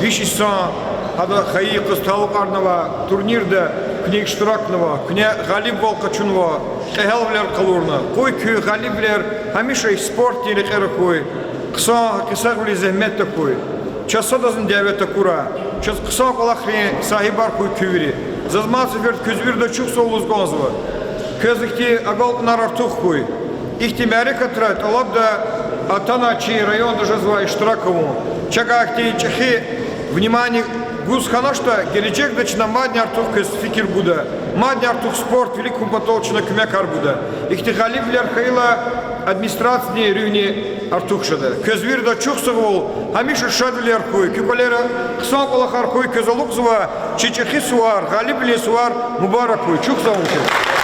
виш йисан гьада хайи йикъаз талукьарнавай турнирда куьне иштиракнава, куьне гъалибвал къачунва, кьегьалвилер къалурна. Къуй куь гъалибвилер гьамиша и спортдин рекьера хьуй, хъсан, гьакъисагъвилин зегьметда хьуй. Чаз садазни дяве такурай, чаз хъсан кӀвалахрин сагьибар хьуй куьн вири. Заз мад сеферда квез вирида чухсагъул лугьуз кӀанзава. Квез ихьтин агалкьунар артух хьуй. Ихьтин мярекатра тӀалабда атана чи районда жезвай иштирак авун. Чавай ихьтин чӀехи внимание гуз хьаначтӀа, гележегда чна мадни артух квез фикир гуда, мадни артух спорт вилик хьун патал чна куьмекар гуда. Ихьтин гъалибвилер хьайила, администрациядин руьгьни артух жеда. Квез вирида чухсагъул, гьамиша шадвилер хьуй, куь кӀвалера хъсан кӀвалахар хьуй, квез алукьзава чи чӀехи сувар, гъалибвилин сувар мубарак хьуй. Чухсагъул квез.